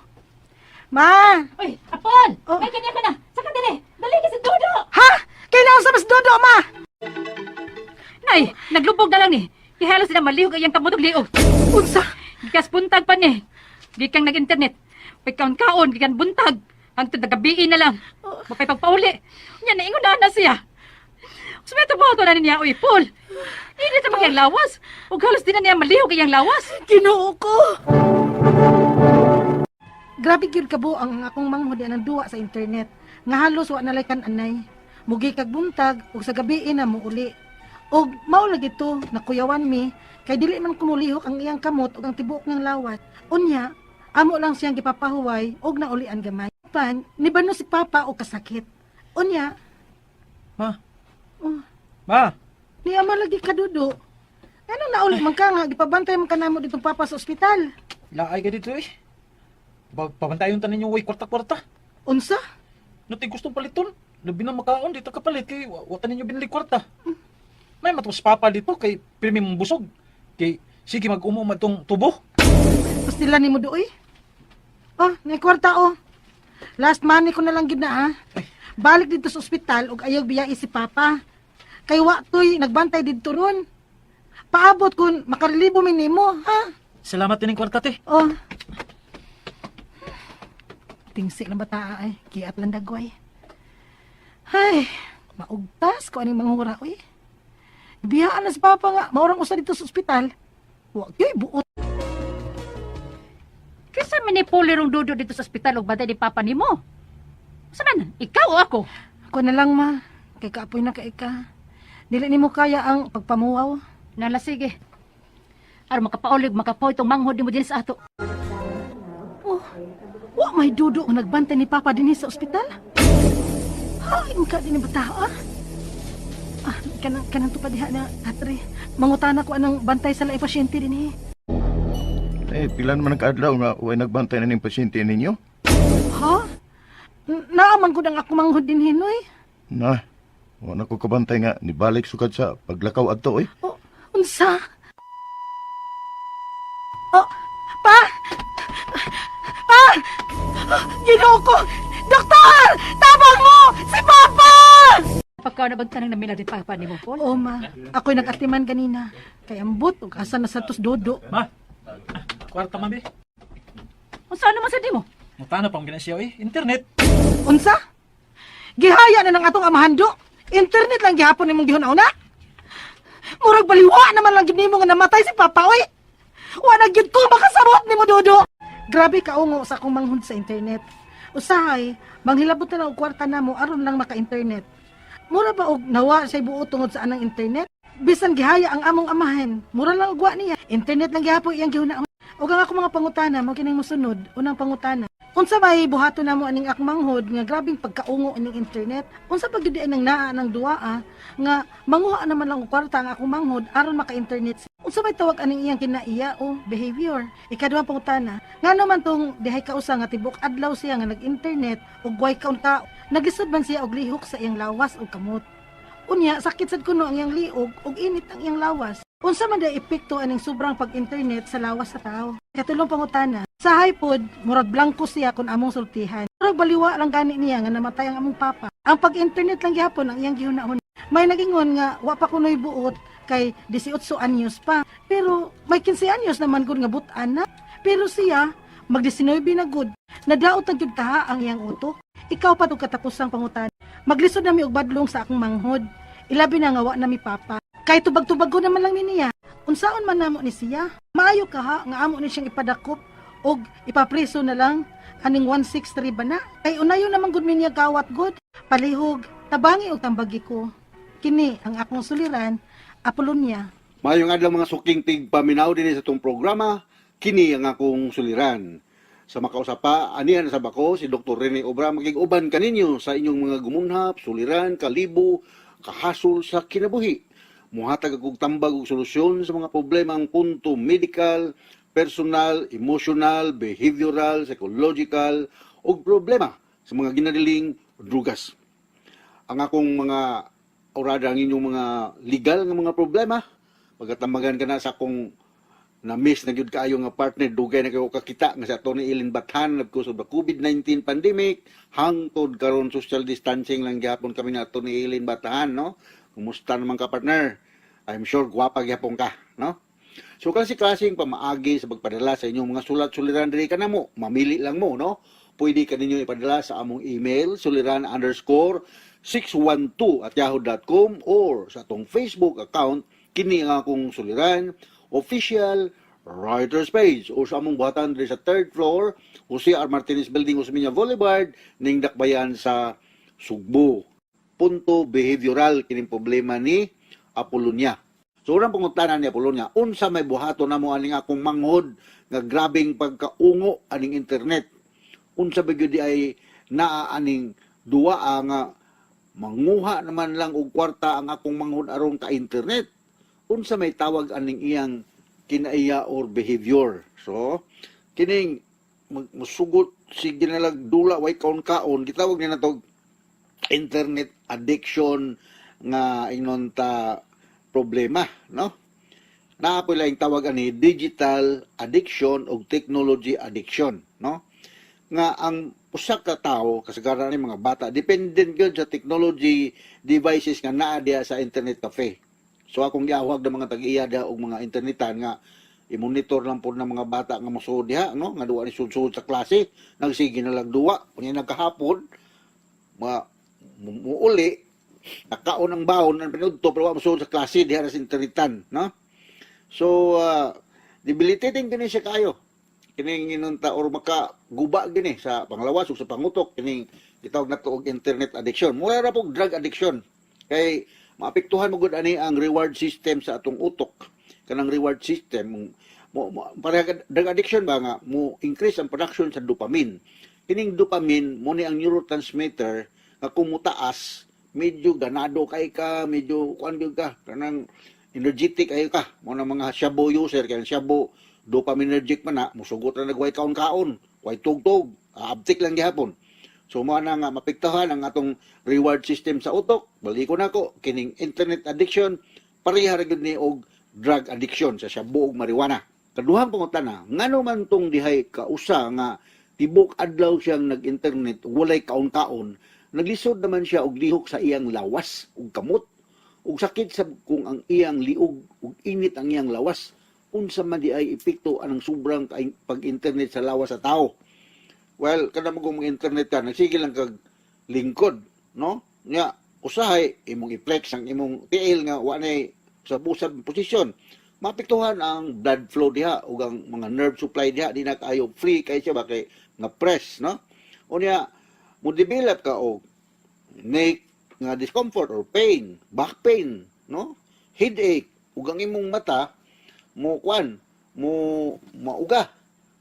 Ma! Oy, Apol! Oh. May kanya ka na. Saka dali. Dali ka si Dudo. Ha? Kailangan sa mas Dodo, ma! Nay, naglubog na lang ni. Kihalo sila malihog ay ang kamot og liog. Unsa? Gikas buntag pa ni. Gikang nag-internet. Pagkaon-kaon, gikan buntag. Hangtod nagabiin na lang. Mapay pagpauli. Nya naingon na na siya. Sumeto ba na niya, uy, Paul? Hindi sa mga lawas. Ug halos di na niya malihog iyang lawas. Ginoo ko! Grabe gyud kabo ang akong manghod ang duwa sa internet. Nga halos wa nalay kan anay. Mugi kag buntag ug sa gabi na muuli. Og mao lagi to nakuyawan mi kay dili man kumulihok ang iyang kamot ug ang tibuok niyang lawas. Unya, amo lang siyang gipapahuway og naulian gamay. Pan, nibano si Papa og kasakit. Unya, Ma. Oh. Ma. niya man lagi kadudo. Ano nauli man ka nga gipabantay man ka namo ditong Papa sa ospital. Laay ka dito eh. Pabantayon tanin yung way kwarta-kwarta. Unsa? Nati gustong paliton. Labi na makaon dito kapalit kay wa ta ninyo binili kwarta. May matos papa dito kay pirmi mong busog. Kay sige mag-umo man tong tubo. Pastila ni mo doy. Oh, may kwarta oh. Last money ko na lang gid na ah. Balik dito sa ospital ug ayaw biyai si Papa. Kay wa toy nagbantay didto ron. Paabot kun makarelibo mi nimo, ha? Salamat din kwarta te. Oh. Tingsi lang bata ay, kiat lang dagway. Ay, maugtas ko aning manghura oy. Biyaan na si Papa nga, maurang usa dito sa ospital. Wa gyud buot. Kisa man ni Paul rong Dudo dito sa ospital ug bantay ni Papa nimo. Sa man, ikaw o ako? Ako na lang ma, kay kaapoy na kay ka. Dili nimo kaya ang pagpamuaw. Nala sige. Aron makapaulig, makapaw itong manghod nimo din sa ato. Oh, wa may dudo ang nagbantay ni Papa dinhi sa ospital. Hain ka din bata ah. Ah, kanang kanang tupad diha na atre. Mangutana ko anang bantay sa laing pasyente dinhi. Eh, pila naman ang kaadlaw nga way nagbantay na ning pasyente ninyo? Ha? Naaman ko ang ako manghod dinhi noy. Na, wa na ko kabantay nga nibalik sukad sa paglakaw adto oy. Oh, unsa? Oh, pa! Pa! Ginoo ko! Doktor! Tabang mo! Si Papa! Pagkaon na bang tanang namila ni Papa nimo, Paul? Oo, ma. Ako'y nag-atiman ganina. Kay ambot, ug asa na sa tos dodo. Ma. Kwarta mami. Unsa naman sa nimo? Mutana pang ginasiya eh. Internet. Unsa? Gihaya na ng atong amahan do. Internet lang gihapon nimong gihuna-una. Murag baliwa naman lang gyud nimo nga namatay si Papa oy. Wa na gyud ko makasabot nimo dodo. Grabe kaungo sa akong manghud sa internet. Usahay, manghilabot na lang og kwarta namo aron lang maka-internet. Mura ba og nawa say buo tungod sa anang internet? Bisan gihaya ang among amahan, mura lang og wa niya. Internet lang gihapon iyang gihuna. Ug ang ako mga pangutana mo kining mosunod, unang pangutana. Unsa may buhaton namo aning akong manghod nga grabing pagkaungo ining internet? Unsa pa gyud ang naa ng duaa nga manguha naman lang og kwarta ang akong manghod aron maka-internet? Unsa may tawag aning iyang kinaiya o behavior? Ikaduhang pangutana, ngano man tong dihay kausa nga tibok adlaw siya nga nag-internet ug way kaon ka, nagisod man siya og lihok sa iyang lawas ug kamot. Unya sakit sad kuno ang iyang liog ug init ang iyang lawas. Unsa man day epekto aning sobrang pag-internet sa lawas sa tao? Katulong pangutana, sa pod, murag blanko siya kung among sultihan. Murag baliwa lang gani niya nga namatay ang among papa. Ang pag-internet lang gihapon ang iyang gihunahon. May nagingon nga wa pa kunoy buot kay 18 anyos pa. Pero may 15 anyos naman gud nga butan na. Pero siya mag 19 na gud. Nadaot na gyud kaha ang iyang utok. Ikaw pa tug katapusang pangutan. Maglisod nami og badlong sa akong manghod. Ilabi na nga wa na mi papa. Kay tubag-tubag ko naman lang ni niya. Unsaon man namo ni siya? Maayo ka ha nga amo ni siyang ipadakop og ipapreso na lang aning 163 ba na? Kay unayo naman gud mi niya gawat gud. Palihog, tabangi og tambagi ko. Kini ang akong suliran, Apolonia. Maayong adlaw, mga suking tigpaminaw dinhi sa atong programa, kini ang akong suliran. Sa makausa pa, anihan sa bako si Dr. Rene Obra magig-uban kaninyo sa inyong mga gumunhap, suliran, kalibo, kahasol sa kinabuhi. Muhatag og tambag og solusyon sa mga problema ang punto medical, personal, emotional, behavioral, psychological ug problema sa mga ginadiling drugas. Ang akong mga orada ang inyong mga legal nga mga problema, pagkatambagan ka na sa akong na-miss na gyud kaayo nga partner, dugay na kayo kakita nga si Atty. Ellen Bathan because of the COVID-19 pandemic. Hangtod karon social distancing lang gyapon kami ni Atty. Ellen Bathan, no? Kumusta naman ka, partner? I'm sure gwapa gyapon ka, no? So klase-klaseng pamaagi sa pagpadala sa inyong mga sulat suliran diri kanamo, mamili lang mo, no? Pwede ka ninyo ipadala sa among email suliran_612@yahoo.com or sa atong Facebook account, kini ang akong suliran official writers page, o sa among buhatan diri sa third floor, Jose R. Martinez Building, Osmeña Boulevard, ning Dakbayan sa Sugbo. Punto behavioral kining problema ni Apolonia. So unang pangutana ni Apolonia, unsa may buhaton namo aning akong manghod nga grabeng pagkaungo aning internet? Unsa ba gyud ay naa aning duwa nga manguha naman lang og kwarta ang akong manghod aron ka internet? Unsa may tawag aning iyang kinaiya or behavior? So kining musugot sige na lang dula way kaon-kaon, gitawag ni nato internet addiction nga ingnon ta problema, no? Naa poy laing tawag ani, digital addiction o technology addiction, no? Nga ang usa ka tawo, kasagaran ni mga bata, dependent gyud sa technology devices nga naa diha sa internet cafe. So akong giawhag ng mga tag-iya diha og mga internetan nga i-monitor lang po ng mga bata nga mosuod diha, no? Nga duwa ni sud sa klase, nagsige na lang duwa unya nagkahapon ma muuli, nakaon ang baon ang pinudto pero wa mosuod sa klase diha sa internetan, no? So debilitating kini siya kayo kining inunta or makaguba gini sa panglawas ug sa pangutok kining gitawag nato og internet addiction. Mura ra pog drug addiction kay maapektuhan mo gud ani ang reward system sa atong utok. Kanang reward system mo pareha drug addiction ba nga mo increase ang production sa dopamine. Kining dopamine mo ni ang neurotransmitter nga kung mutaas medyo ganado kay ka, medyo kuan gyud ka, kanang energetic ayo ka. Mo na mga shabu user, kay ang shabu dopaminergic man na, musugot ra nagway kaon-kaon, way tugtog, abtik lang gihapon. So mo na nga mapektuhan ang atong reward system sa utok. Baliko nako, kining internet addiction pareha ra gyud ni og drug addiction sa shabu ug marijuana. Kaduhang pangutana, ngano man tong dihay kausa nga tibok adlaw siyang nag-internet, walay kaon-kaon, naglisod naman siya og lihok sa iyang lawas ug kamot ug sakit sa kung ang iyang liog ug init ang iyang lawas? Unsa man di ay epekto anang sobrang pag-internet sa lawas sa tao? Well, kada mo kung internet ka, nagsige lang kag lingkod, no? Nya usahay imong i-flex ang imong tiil nga wa nay sa busab posisyon, maapektuhan ang blood flow diha ug ang mga nerve supply diha, di na kaayo free kay siya ba kay nga press, no? Unya mo develop ka og neck nga discomfort or pain, back pain, no? Headache, ug ang imong mata mo kwan, mo mauga.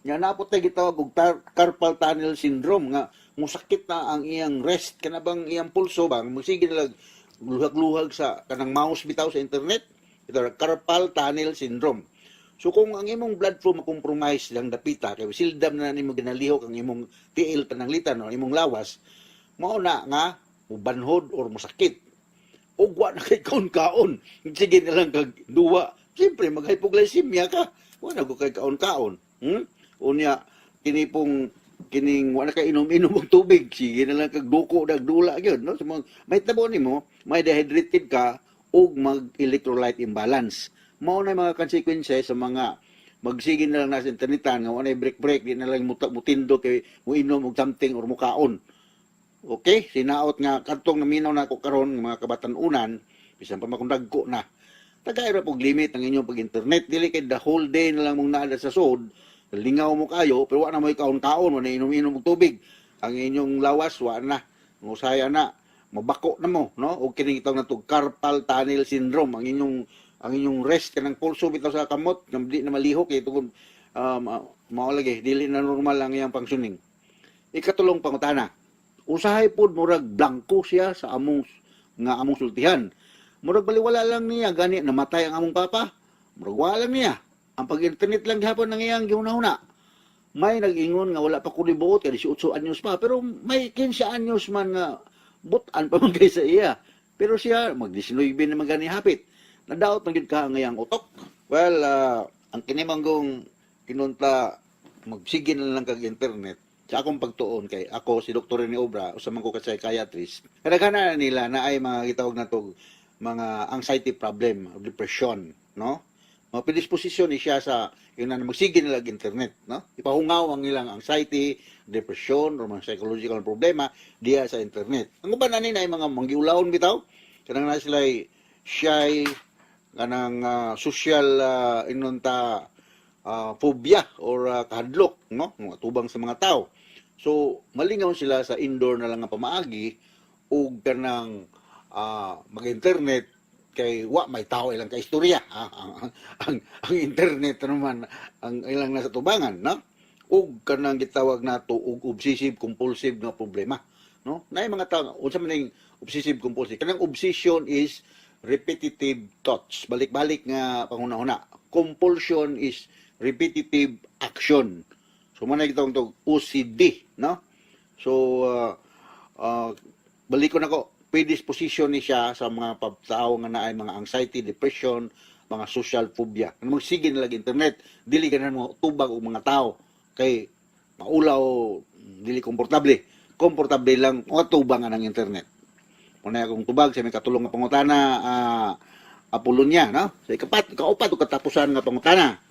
Nya napot tay gitawag og carpal tunnel syndrome nga musakit na ang iyang wrist, kana bang iyang pulso bang musige na lang luhag-luhag sa kanang mouse bitaw sa internet. Ito carpal tunnel syndrome. So kung ang imong blood flow makompromise lang dapita kay seldom na nimo ginalihok ang imong tiil pananglitan o imong lawas, mao na nga mubanhod or musakit. Ug wa na kay kaon-kaon. Sige na lang kag duwa. Siyempre mag-hypoglycemia ka. Wa na ko kay kaon-kaon. Unya kini pong Kining wala ka inom-inom og tubig, sige na lang kag duko dag dula gyud, no? So, may tabo nimo, may dehydrated ka ug mag-electrolyte imbalance. Mao na yung mga consequences sa mga magsige na lang na sa internetan nga wala break break, di na lang mutindo kay muinom og something or mukaon. Okay, sinaot nga kadtong naminaw na ako karon mga kabatan-unan, bisan pa makong dagko na. Tagay ra pog limit ang inyong pag-internet, dili kay the whole day na lang mong naa sa sod, lingaw mo kayo, pero wa na mo kaon-kaon, wa na inom-inom og tubig. Ang inyong lawas wa na, ngusaya na, mabako na mo, no? O kining itawag nato carpal tunnel syndrome, ang inyong wrist kanang pulso bitaw sa kamot, nga di na malihok kay tungod mao lagi dili na normal ang iyang functioning. Ikatulong pangutana, usahay pod murag blanko siya sa among nga among sultihan. Murag baliwala lang niya gani namatay ang among papa. Murag wala lang niya. Ang pag-internet lang gihapon ng iyang gihuna-huna. May nag-ingon nga wala pa ko nibuot kay 18 anyos pa, pero may 15 anyos man nga butan pa man kay sa iya. Pero siya mag 19 naman gani hapit. Nadaot man gyud ka ang iyang utok. Well, ang kini manggong kinunta magsige na lang kag internet sa akong pagtuon kay ako si Dr. Rene Obra, usa man ko ka psychiatrist. Kadaghanan nila na ay mga gitawag nato mga anxiety problem, depression, no? Mga predisposisyon ni siya sa yung na magsige nila og internet, no? Ipahungaw ang ilang anxiety, depression, or mga psychological problema diya sa internet. Ang uban ani na ay mga manggiulawon bitaw, kanang na sila shy, kanang social inunta phobia or kahadlok, no? Mga tubang sa mga tao. So, malingaw sila sa indoor na lang nga pamaagi ug kanang mag-internet kay wa may tao ilang kaistorya. Ah, ang internet naman ang ilang nasa tubangan, no? Ug kanang gitawag nato og obsessive compulsive nga problema, no? Naay mga tao unsa man ning obsessive compulsive? Kanang obsession is repetitive thoughts, balik-balik nga panghuna-huna. Compulsion is repetitive action. So man gitawag to OCD, no? So balikon ako, predisposition ni siya sa mga tao nga naay mga anxiety, depression, mga social phobia. Ano magsige na lang internet, dili ka na mo tubag og mga tao kay maulaw, dili komportable. Komportable lang mga tubang ang internet. Muna akong tubag sa may katulong nga pangutana, Apolonia, no? Sa ikapat, kaupat o katapusan nga pangutana,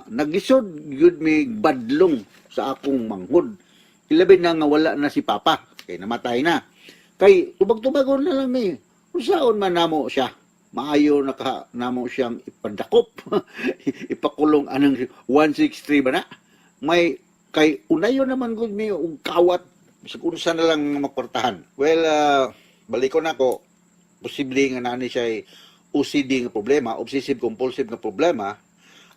naglisod gyud mi badlong sa akong manghod. Ilabi na nga wala na si Papa, kay namatay na. Kay tubag-tubagon na lang mi. Unsaon man namo siya? Maayo na ka namo siyang ipadakop, ipakulong anang 163 ba na? May kay unayo naman gud mi og kawat sa unsa na lang makwartahan. Well, balikon nako, posible nga naa ni siya OCD nga problema, obsessive compulsive nga problema.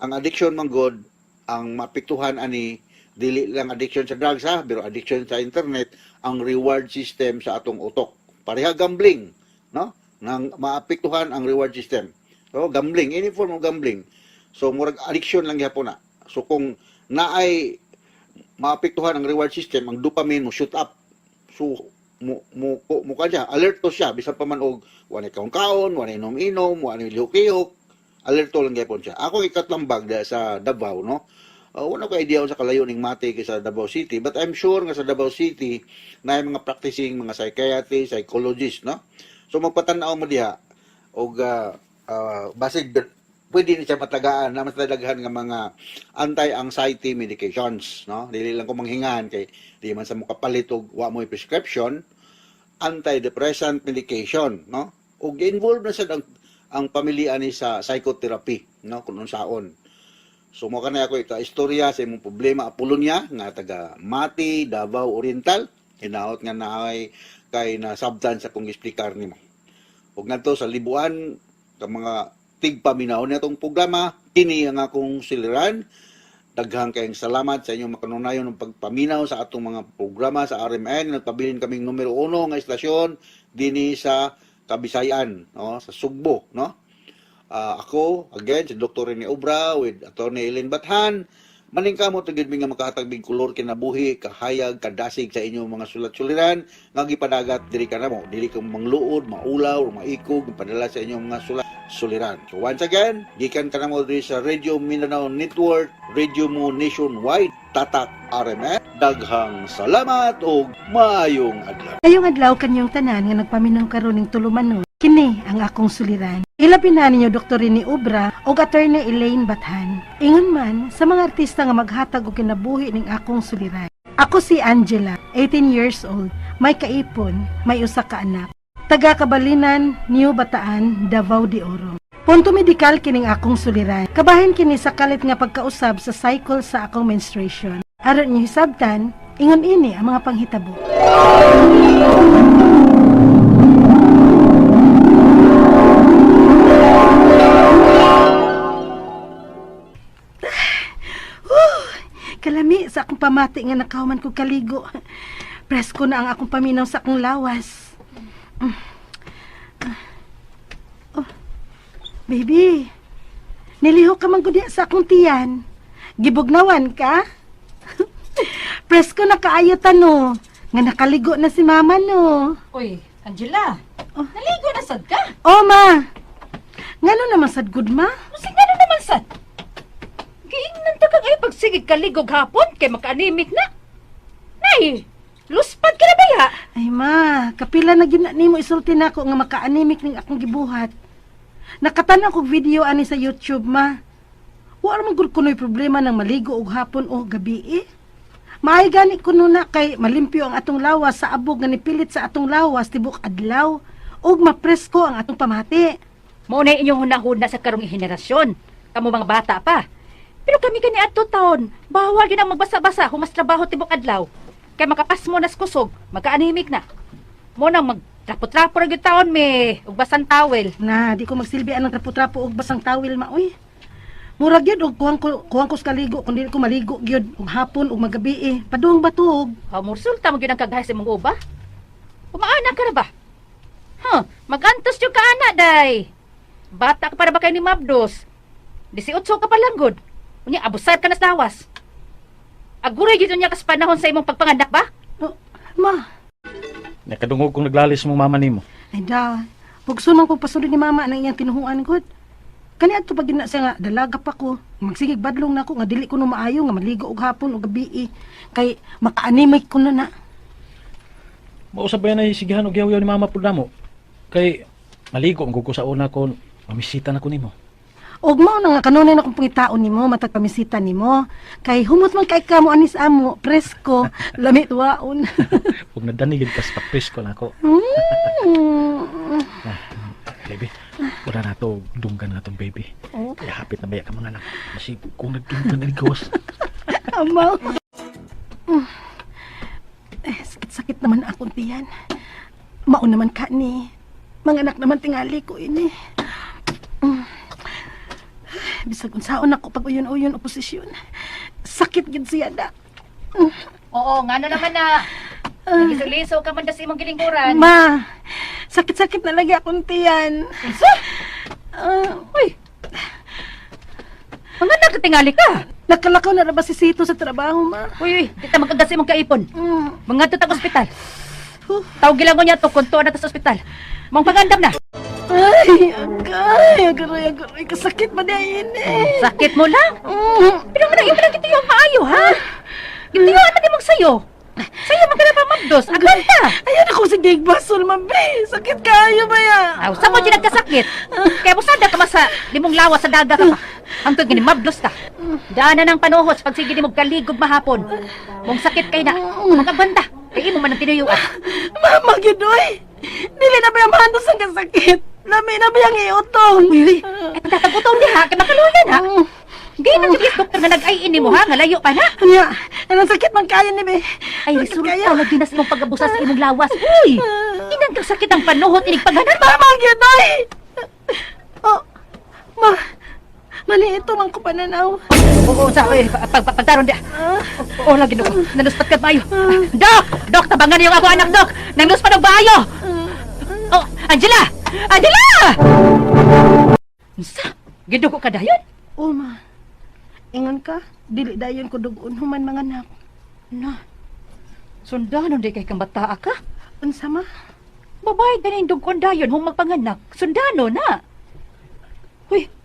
Ang addiction man god, ang maapektuhan ani dili lang addiction sa drugs ha, pero addiction sa internet, ang reward system sa atong utok. Pareha gambling, no? Nang maapektuhan ang reward system. So gambling, any form of gambling. So murag addiction lang gyapon na. So kung naay maapektuhan ang reward system, ang dopamine mo shoot up. So mo mo mo, mo siya, alerto siya bisan pa man og wala kaon kaon, wala inom-inom, wala lihok-lihok, alerto lang gyapon siya. Ako ikatlong bag sa Davao, no? Wala ko idea sa kalayo ning Mati kay sa Davao City, but I'm sure nga sa Davao City na mga practicing mga psychiatrist, psychologist, no? So magpatan-aw mo diha og basig pwede ni siya matagaan na mas daghan nga mga anti-anxiety medications, no? Dili lang ko manghingahan kay di man sa mo kapalit og wa mo prescription, antidepressant medication, no? Ug involved na sad ang pamilya ni sa psychotherapy, no? Kung unsaon. So mo kanay ako ika istorya sa imong problema, Apolonia nga taga Mati, Davao Oriental, hinaot nga naay kay nasabtan sa kong eksplikar nimo. Ug ngadto sa libuan ka mga tigpaminaw natong programa, kini ang akong suliran. Daghang kayong salamat sa inyong makanunayon ng pagpaminaw sa atong mga programa sa RMN. Nagpabilin kaming numero uno nga istasyon dinhi sa Kabisayan, no? Sa Sugbo, no? Ako, again, si Dr. Rene Obra with Attorney Ellen Bathan. Maningkamot na gyud mi nga makahatag mig kolor kinabuhi, kahayag, kadasig sa inyong mga sulat-suliran nga gipadagat diri kanamo. Dili ka mangluod, maulaw, o maikog, padala sa inyong mga sulat. Suliran. So once again, gikan ka na mo diri sa Radio Mindanao Network, Radio Mo Nationwide, Tatak RMN. Daghang salamat ug maayong adlaw. Ngayong adlaw kanyong tanan nga nagpaminaw karon ning tulumanon. Kini ang akong suliran. Ilabi na ninyo Dr. Rene Obra ug Attorney Elaine Bathan. Ingon man sa mga artista nga maghatag og kinabuhi ning akong suliran. Ako si Angela, 18 years old, may kaipon, may usa ka anak. Taga Kabalinan, New Bataan, Davao de Oro. Punto medikal kining akong suliran. Kabahin kini sa kalit nga pagkausab sa cycle sa akong menstruation. Aron niyo hisabtan, ingon ini ang mga panghitabo. Kalami sa akong pamati nga nakahuman ko kaligo. Presko na ang akong paminaw sa akong lawas. Mm. Oh, baby, nilihok ka man gud diha sa akong tiyan. Gibugnawan ka? Presko na kaayo tano. Nga nakaligo na si mama no. Uy, Angela. Oh. Naligo na sad ka. Oh, ma. Ngano naman sad gud ma? Musig na naman sad. Giingnan ta kag ay pagsigig kaligog hapon kay makaanimik na. Nay, luspad ka na ba ya? Ay ma, kapila na gyud na nimo isulti nako nga maka-anemic ning akong gibuhat. Nakatan-aw kog video ani sa YouTube ma. Wa ra man gud kunoy problema ng maligo og hapon o gabi eh. Maay gani kuno na kay malimpyo ang atong lawas sa abog nga nipilit sa atong lawas tibok adlaw ug mapresko ang atong pamati. Mao na inyong hunahuna sa karong henerasyon. Kamo mga bata pa. Pero kami kani adto taon, bawal gyud ang magbasa-basa humas trabaho tibok adlaw. Kay makapasmo nas kusog, magka-anemic na. Mo nang magtrapo-trapo ra gyud taon me, ug basang towel. Na, di ko magsilbi anang trapo-trapo og basang tawil ma uy. Murag gyud og kuwang ko sa kaligo kun dili ko maligo gyud og hapon ug magabi eh. Padung batuog. Ha, mursulta mo gyud ang kagahay sa imong uba. Umaana ka na ba? Huh, magantos yung kaana, day. Bata ka para ba kay ni Mabdos? 18 ka pa lang, gud. Unya, abusar ka na sa lawas. Aguray gyud unya kas panahon sa imong pagpanganak ba? Oh, ma, Nakadungog kong naglalis mong mama nimo. ay da. Pugso man kong pasunod ni mama ang iyang tinuhuan gud. Kani adto pag gina siya nga dalaga pa ko. Magsigig badlong nako nga dili ko no maayo nga maligo og hapon og gabi eh. Kay makaanimik ko na na. Mausab ba yan ay sigihan og yaw-yaw ni mama pud namo? Kay maligo ang ko sa una kon mamisita na ko nimo. Og mao na nga kanunay na kong pangitaon nimo matag pamisita nimo. Kay humot man kay kamo anis amo, presko, lami tuwaon. Ug nadanigid kas papresko nako. Mm. Baby, wala na to dunggan na tong baby. Oh. Kaya hapit na baya ka mga anak. Kasi kung nagdunggan na gawas. Amaw. Mm. Eh, sakit-sakit naman akong tiyan. Mao naman ka ni. Mga anak naman tingali ko ini. Mm. Bisag unsaon ako pag uyon-uyon oposisyon. Sakit gid siya da. Oo, ngano naman na. Nagisoliso ka man da sa imong gilingkuran. Ma, sakit-sakit na lagi akong tiyan. Unsa? Ah, Uy. Mga anak, tingali ka. nakalakaw na ra ba si Sito sa trabaho, ma? Uy, uy, di ta magagas sa imong kaipon. Mm. Mga tag ospital. Huh. Tawag gilang ko niya to, kunto na ta sa ospital. Mong pagandam na. Ay, agay, agaray, agaray. Kasakit ba niya ini? Sakit mo lang. Mm. Pero nga na, kita yung maayo, ha? Gitiyuan man imong sayo. Sayo man ka na pa mabdos. Agwanta. Ayun ako si Gig Basol, mabe. Sakit kayo ba ya? Aw, sa mo dyan nagkasakit. Kaya busada ka masa limong lawas sa daga ka pa. Hangtod gini mabdos ka. Dana ng panuhos pag sige nimo kaligog mahapon. Mong sakit kay na. Mong agwanta. Kay imo man ang tinuyuan. Mama, gidoy. Dili na ba yung mahandos ang kasakit? Lami na ba yung iutong? Uy, uy. Ay, pagtatagutaw niya, kay makaluyan ha. Gayun ang bilis doktor nga nag-ay ini mo ha, nga layo pa na. Anya, anong sakit man kaya ni be? Ay, Sakit resulta kayo. lagi na sa imong pag-abusa sa imong lawas. Uy! Inang kang sakit ang panuhot inig paghanan. Mama, gidoy. Oh, ma, mali ito man ko pananaw. Oo, sa eh, pagtaron di. Oo, lagi no. Nanuspat ka maayo. Dok! Dok, tabangan niyo ako anak, Dok! Nanuspat og maayo! Oh, Angela! Angela! Unsa? Gidugo ka dayon? Oh, ma. Ingon ka, dili dayon ko dugon human mga anak. Na. Sundanon di kay kang bataa ka. Unsa ma? Babae ganin dugon dayon hung magpanganak. Sundano na.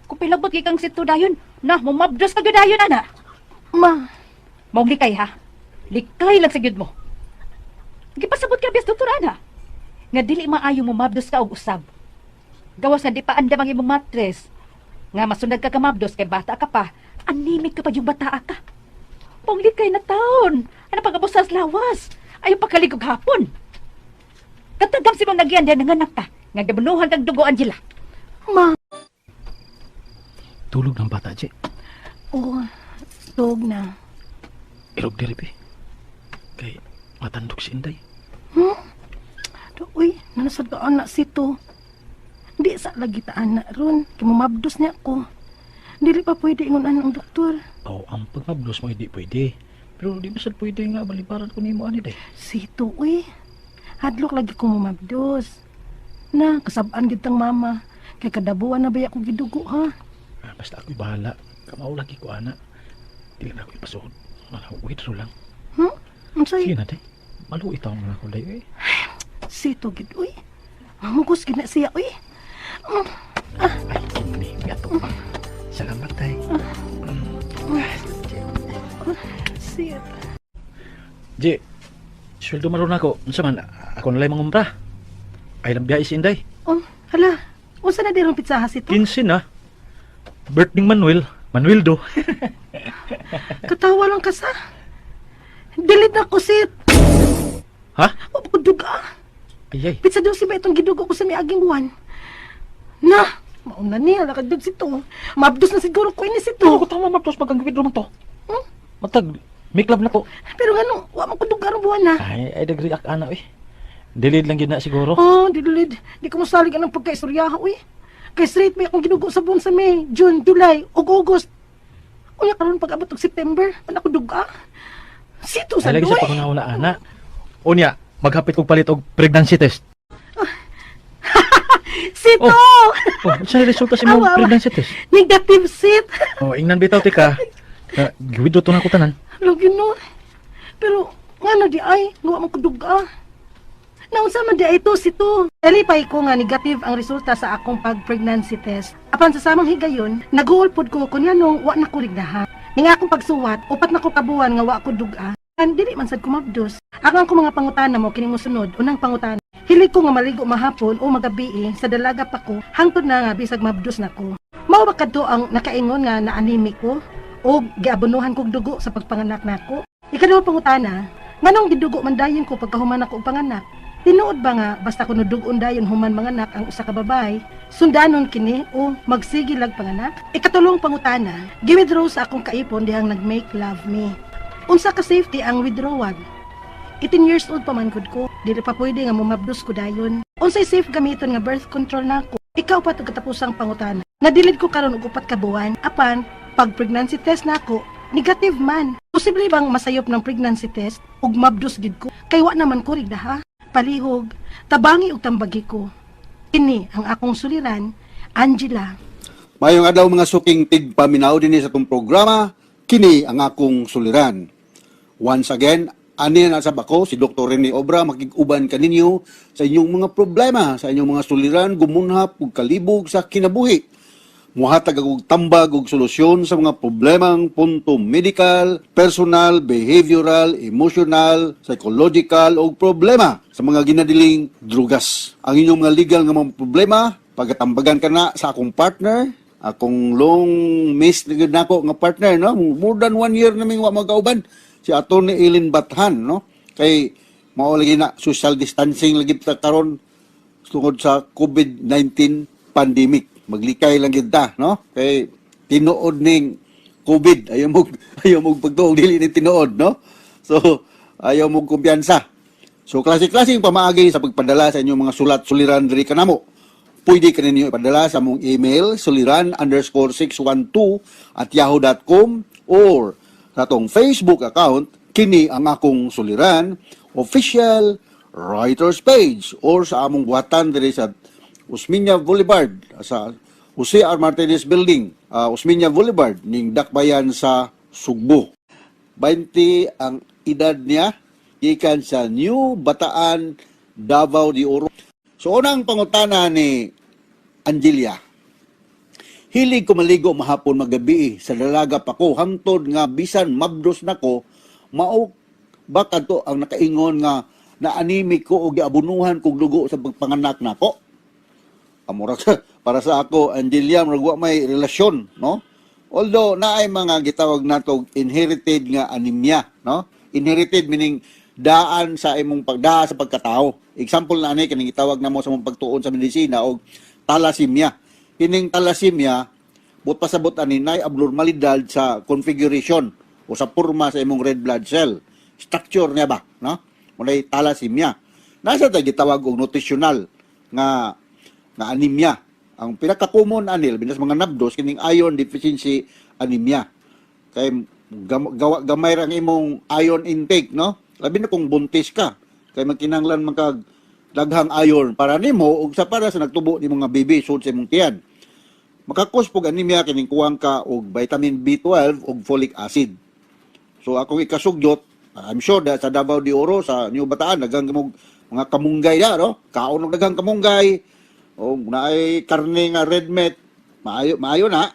Kung pilabot kay kang sito dayon, na mumabdos ka gyud dayon ana. Ma, Maong likay ha. Likay lang sa gyud mo. Gipasabot ka bes doktor ana. Nga dili maayo mumabdos ka og usab. Gawas nga di pa andam ang imong matres. Nga masunod ka kamabdos kay bata ka pa. Anemic ka pa yung bata ka. Maong likay na taon. Ano pag-abusas lawas? Ayaw pagkaligog hapon. Katagam si mong nagyan diyan nanganak ka. Nga gabunuhan kag dugo, Angela. Ma. Tulog ng bata, Je. Oo, tuog na. Irog diri, be. Kay matandog si Inday. Do, uy, nanasad ka anak sito. Di sa lagi ta anak ron, kay mumabdos niya ko. Dili pa pwede ingon ang doktor. Oh, ang pagmablos mo hindi pwede. Pero di ba sad pwede nga balibaran ko nimo ani day. Sito, uy. Hadlok lagi ko mumabdos. Na, kasabaan gid tang mama. Kay kadabuan na ba ako gidugo, ha? Ah, basta ako'y bahala. Kamao lagi ko ana. Dili na ako ipasuod. Wala, withdraw lang. Unsay? Sige na day. Maluit ako na ako day. Eh. Sito gid, uy. Mamugos gid na siya, uy. Ay, kini gato pa. Salamat day. Siya. Je, sweldo maron ako. Unsa man ako na lang mangumpra. Ay lang biyahe si Inday. Oh, hala. Unsa na dirong pitsaha sito? 15 na. Birthday Manuel. Manuel do. Katawa lang ka sa. Delete na ko, sit. Ha? Wa pa ko duga. Ay ay. Pizza daw si ba itong gidugo ko sa miaging buwan? Na, mauna niya, lakadug sito. Mabdos na siguro ko ini sito. Pero ko tama mabdos pag ang withdraw man to. Hmm? Matag make love na to. Pero ngano, wa man ko duga ron buwan na. Ay ay nag-react ana eh. Delete lang yun na siguro. Oh, dilid. Di ko masalig anang pagkaistoryaha, uy. Kay straight may akong gidugo sa buwan sa May, June, July, ug August. Unya karon pag abot og September, wala ko duga. Sito sa Ay lagi duwe. sa paghunaon na ana. Unya, maghapit kog palit og pregnancy test. Sito! Oh, unsa resulta sa imong Awa, awa. pregnancy test? Negative sit. Oh, ingnan bitaw tika. Na giwithdraw to na ko tanan. Lagi no. Pero ngano di ay, gawa man ko duga. Naunsa man di ay to sito. Nalipay ko nga negative ang resulta sa akong pag-pregnancy test. Apan sa samang higayon, naguol pod ko kun nganong wa na ko rigdaha. Ning akong pagsuwat, upat na ko kabuan nga wa ko duga. An dili man sad kumabdos. Ang akong mga pangutana mo kining mosunod, unang pangutana. Hilig ko nga maligo mahapon o magabi sa dalaga pa ko, hangtod na nga bisag mabdos na ko. Mao ba kadto ang nakaingon nga na-anemic ko o giabonohan kog dugo sa pagpanganak nako? Ikaduha pangutana, nganong gidugo man dayon ko pagkahuman ako og panganak? Tinuod ba nga basta kuno dugon dayon human manganak ang usa ka babae, sundanon kini o magsige lag panganak? Ikatulong pangutana, giwithdraw sa akong kaipon dihang nag-make love me. Unsa ka safety ang withdrawal? 18 years old pa man gud ko, dili pa pwede nga mumabdos ko dayon. Unsay safe gamiton nga birth control nako? Ikaw pa tug katapusang pangutana. Nadilid ko karon og upat ka buwan apan pag pregnancy test nako, negative man. Posible bang masayop ng pregnancy test ug mabdos gid ko? Kay wa naman ko rigda ha. Palihog, tabangi og tambagi ko. Kini ang akong suliran, Angela. Mayong adlaw mga suking tigpaminaw dinhi sa atong programa, kini ang akong suliran. Once again, ani na sa bako si Dr. Rene Obra makig-uban kaninyo sa inyong mga problema, sa inyong mga suliran, gumunhap ug kalibog sa kinabuhi. Muhatag og tambag og solusyon sa mga problemang punto medical, personal, behavioral, emotional, psychological ug problema sa mga ginadiling drugas. Ang inyong mga legal nga mga problema, pagatambagan ka na sa akong partner, akong long miss na gyud nako nga partner, no, more than one year naming wa magkauban si Atty. Eileen Bathan, no, kay mao lagi na social distancing lagi ta karon tungod sa COVID-19 pandemic. Maglikay lang gid ta, no, kay tinuod ning COVID, ayaw mo ayaw mo pagtuog dili ni tinuod, no. So ayaw mo kumpiyansa. So klase-klaseng pamaagi sa pagpadala sa inyong mga sulat suliran diri kanamo. Pwede ka ninyo ipadala sa mong email suliran_612@yahoo.com or sa atong Facebook account, kini ang akong suliran official writers page, or sa among buhatan diri sa Osmeña Boulevard sa Jose R. Martinez Building, Osmeña Boulevard ning Dakbayan sa Sugbo. 20 ang edad niya, gikan sa New Bataan, Davao de Oro. So unang pangutana ni Angelia. Hilig ko maligo mahapon magabi sa dalaga pa ko hangtod nga bisan mabdos nako mao ba kadto ang nakaingon nga na anemic ko og giabunuhan kog dugo sa pagpanganak nako. Amura para sa ako, Angelia, murag wa may relasyon, no? Although naay mga gitawag nato inherited nga anemia, no? Inherited meaning daan sa imong pagdaa sa pagkatao. Example na ani kaning gitawag namo sa imong pagtuon sa medisina og thalassemia. Kining thalassemia, but pasabot ani nay abnormalidad sa configuration o sa porma sa imong red blood cell. Structure niya ba, no? Munay thalassemia. Nasa ta gitawag og nutritional nga nga anemia. Ang pinaka-common ani labi na sa mga nabdos kining iron deficiency anemia. Kay gawa gamay ra ang imong iron intake, no? Labi na kung buntis ka, kay magkinahanglan man kag daghang iron para nimo ug sa para sa nagtubo ni mga baby sud sa imong tiyan. Maka-cause pog anemia kining kuwang ka og vitamin B12 ug folic acid. So akong ikasugyot, I'm sure that sa Davao de Oro, sa New Bataan, daghang mong mga kamunggay da, no? Kaon og daghang kamunggay, o naay karne nga red meat, maayo maayo na.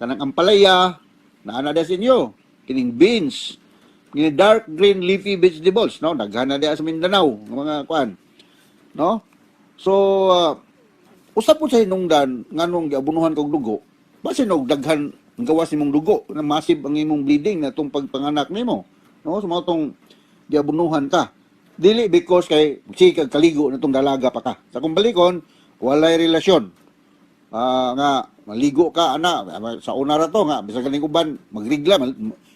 Kanang ampalaya, naa na sa inyo. Kining beans, kining dark green leafy vegetables, no? Daghan na diha sa Mindanao, nga mga kuan, no? So, usap po sa hinungdan nganong giabunuhan kog dugo, basin og daghan ang gawas nimong dugo, na massive ang imong bleeding na itong pagpanganak nimo, no? So mao tong giabunuhan ka. Dili because kay sige kag kaligo na itong dalaga pa ka. Sa kung balikon, walay relasyon. Nga maligo ka ana sa una ra to nga bisan ganing uban magrigla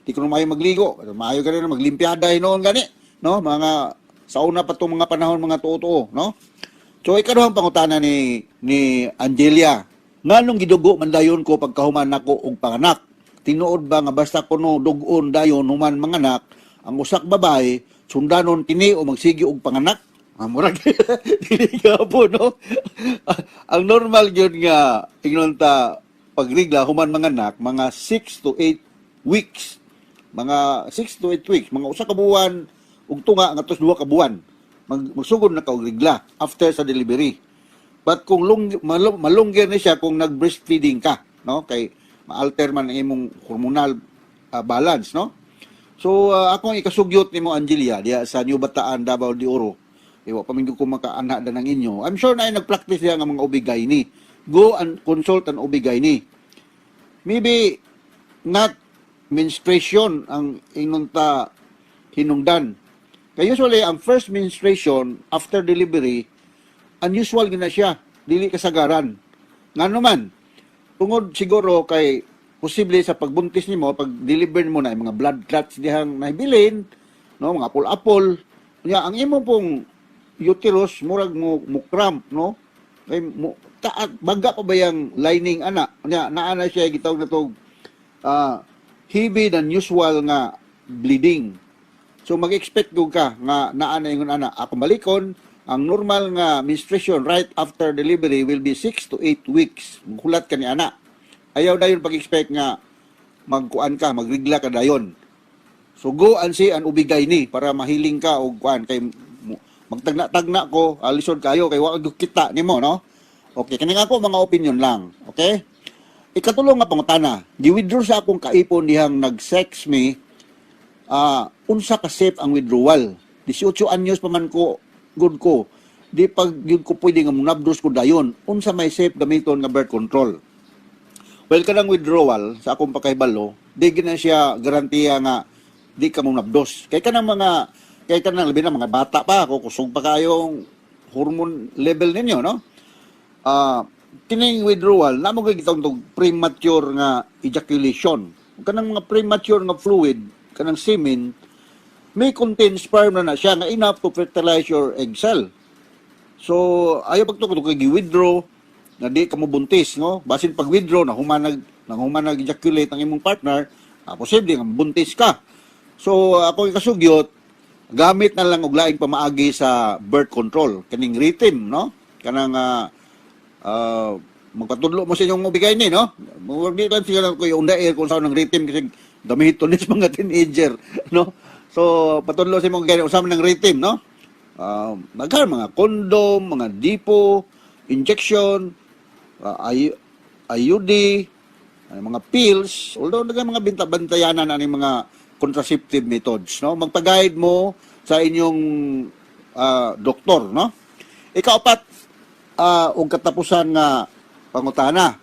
di ko na maayo magligo, maayo gani na maglimpyada hinuon gani, no? Mga sa una pa tong mga panahon, mga tuo-tuo, no? So ikaduhang pangutana ni Angelia, nganong gidugo man dayon ko pagkahuman nako og panganak? Tinuod ba nga basta kuno dugon dayon human manganak ang usak babae, sundanon kini o magsigi og panganak? Murag dili ka po, no? Ang normal gyud nga ingnon ta pagrigla human manganak, mga 6 to 8 weeks. Mga 6 to 8 weeks, mga usa ka buwan ug tunga ngadto sa 2 ka buwan. Magsugod na ka og rigla after sa delivery. But kung malungger ni siya kung nag-breastfeeding ka, no? Kay ma-alter man ang imong hormonal balance, no? So ako ang ikasugyot nimo, Angelia, diha sa New Bataan, Davao de Oro. Iwa pa man gyud ko makaana da ng inyo. I'm sure na ay nag-practice diha nga mga OB-GYN. Go and consult an OB-GYN. Maybe not menstruation ang ingnon ta hinungdan. Kay usually ang first menstruation after delivery, unusual gina siya, dili kasagaran. Ngano man, tungod siguro kay posible sa pagbuntis nimo, pag deliver mo na mga blood clots dihang nahibilin, no, mga apol-apol. Nya ang imo pong uterus murag mo cramp, no? Kay mo ta, baga pa ba yang lining ana? Nya naa na siya gitawag na to heavy than usual nga bleeding. So mag-expect gud ka nga naa na ingon ana. Ako balikon, ang normal nga menstruation right after delivery will be 6 to 8 weeks. Maghulat ka ni ana. Ayaw dayon pag-expect nga magkuan ka, magrigla ka dayon. So go and see an OB-GYN para mahiling ka og kuan kay magtagna-tagna ko, alisod kayo kay wa gyud kita nimo, no? Okay, kani nga ako mga opinion lang, okay? Ikatulo nga pangutana, gi-withdraw sa akong kaipon dihang nag-sex me, unsa ka safe ang withdrawal? 18 anyos pa man ko, good ko. Di pag gyud ko pwede nga munabdos ko dayon. Unsa may safe gamiton nga birth control? Well, kanang withdrawal sa akong pakahibalo, di gina siya garantiya nga di ka munabdos. Kay kanang labi na mga bata pa ako, kusog pa kayong hormone level ninyo, no? Kining withdrawal, namo gyud gitawag og premature nga ejaculation. Kanang mga premature nga fluid, kanang semen, may contain sperm na na siya nga enough to fertilize your egg cell. So, ayaw pagtukod kay gi-withdraw na di ka mo buntis, no? Basin pag withdraw na humanag nang humanag ejaculate ang imong partner, posible nga buntis ka. So, ako ikasugyot, gamit na lang og laing pamaagi sa birth control, kaning rhythm, no? Kanang magpatudlo mo sa inyong OB-GYN ni, no? Murag di lang sila ko yung air kung saan ng rhythm kasi gamiton ni sa mga teenager, no? So, patudlo sa imong gani unsa man ng rhythm, no? Daghan mga condom, mga depo, injection, IUD, Ang mga pills, although naga mga bintabantayanan ani mga contraceptive methods, no? Magpa-guide mo sa inyong doktor, no? Ikaapat, og katapusan nga pangutana.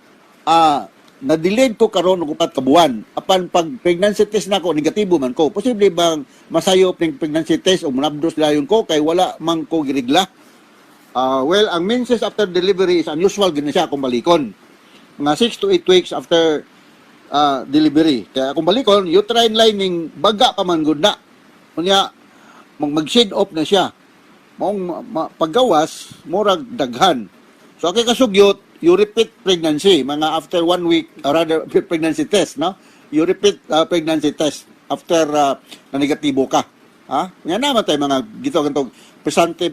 Na-delayed ko karon og 4 ka buwan. Apan pag pregnancy test nako negatibo man ko. Posible bang masayop ning pregnancy test o manabdos dayon ko kay wala man ko girigla? Well, ang menses after delivery is unusual gid na siya kung balikon. Mga 6 to 8 weeks after delivery. Kaya kung balikon, uterine lining baga pa man gud na. Unya mag-shed off na siya. Maong paggawas murag daghan. So akay kasugyot, you repeat pregnancy mga after one week, or rather pregnancy test, no? You repeat pregnancy test after na negatibo ka. Ha? Nga naman tayo mga gito gantong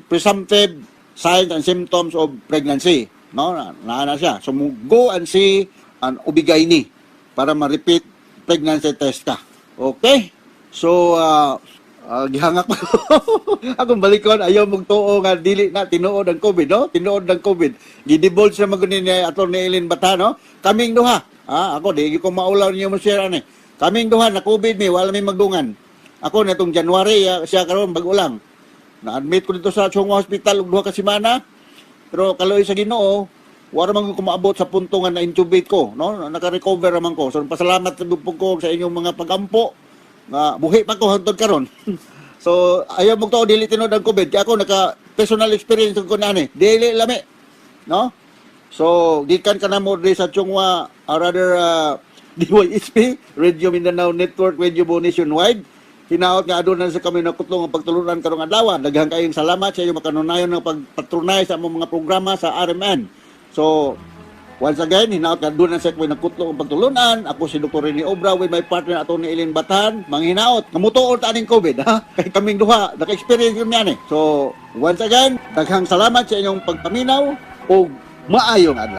presumptive signs and symptoms of pregnancy, no? Na siya. So mo go and see an OB-GYN para ma-repeat pregnancy test ka. Okay? So gihangak pa ko. Akong balikon, ayaw magtuo nga dili na tinuod ang COVID, no? Tinuod ang COVID. Gidivulge na maguni ni Atty. Eileen Bata, no? Kaming duha. Ah, ako di ko maulaw niyo mo share ani. Kaming duha na COVID mi, wala mi magdungan. Ako na itong January, siya karon bag-o lang. Na-admit ko dito sa Chong Hua Hospital og 2 ka semana. Pero kaloy sa Ginoo, wala man ko maabot sa punto nga na-intubate ko, no? Naka-recover naman ko. So pasalamat po ko sa inyong mga pagampo nga buhi pa ko hangtod karon. So ayaw mo to dili tinuod ang COVID. Kaya ako naka personal experience ko na ani. Dili lami, no? So gikan ka na mo diri sa Chong Hua, or rather DYSP, Radio Mindanao Network, Radio Bo Nationwide. Hinaot nga aduna sa kami nakutlong ang pagtulunan karong adlaw. Daghang kayong salamat sa inyong makanunayon ng pagpatronay sa among mga programa sa RMN. So, once again, hinaot nga aduna sa kami nakutlong ang pagtulunan. Ako si Dr. Rene Obra with my partner Atty. Eileen Batan. Manghinaot, kamutuon ta aning COVID, ha? Kay kaming duha, naka-experience kami ani. So, once again, daghang salamat sa inyong pagpaminaw ug maayong adlaw.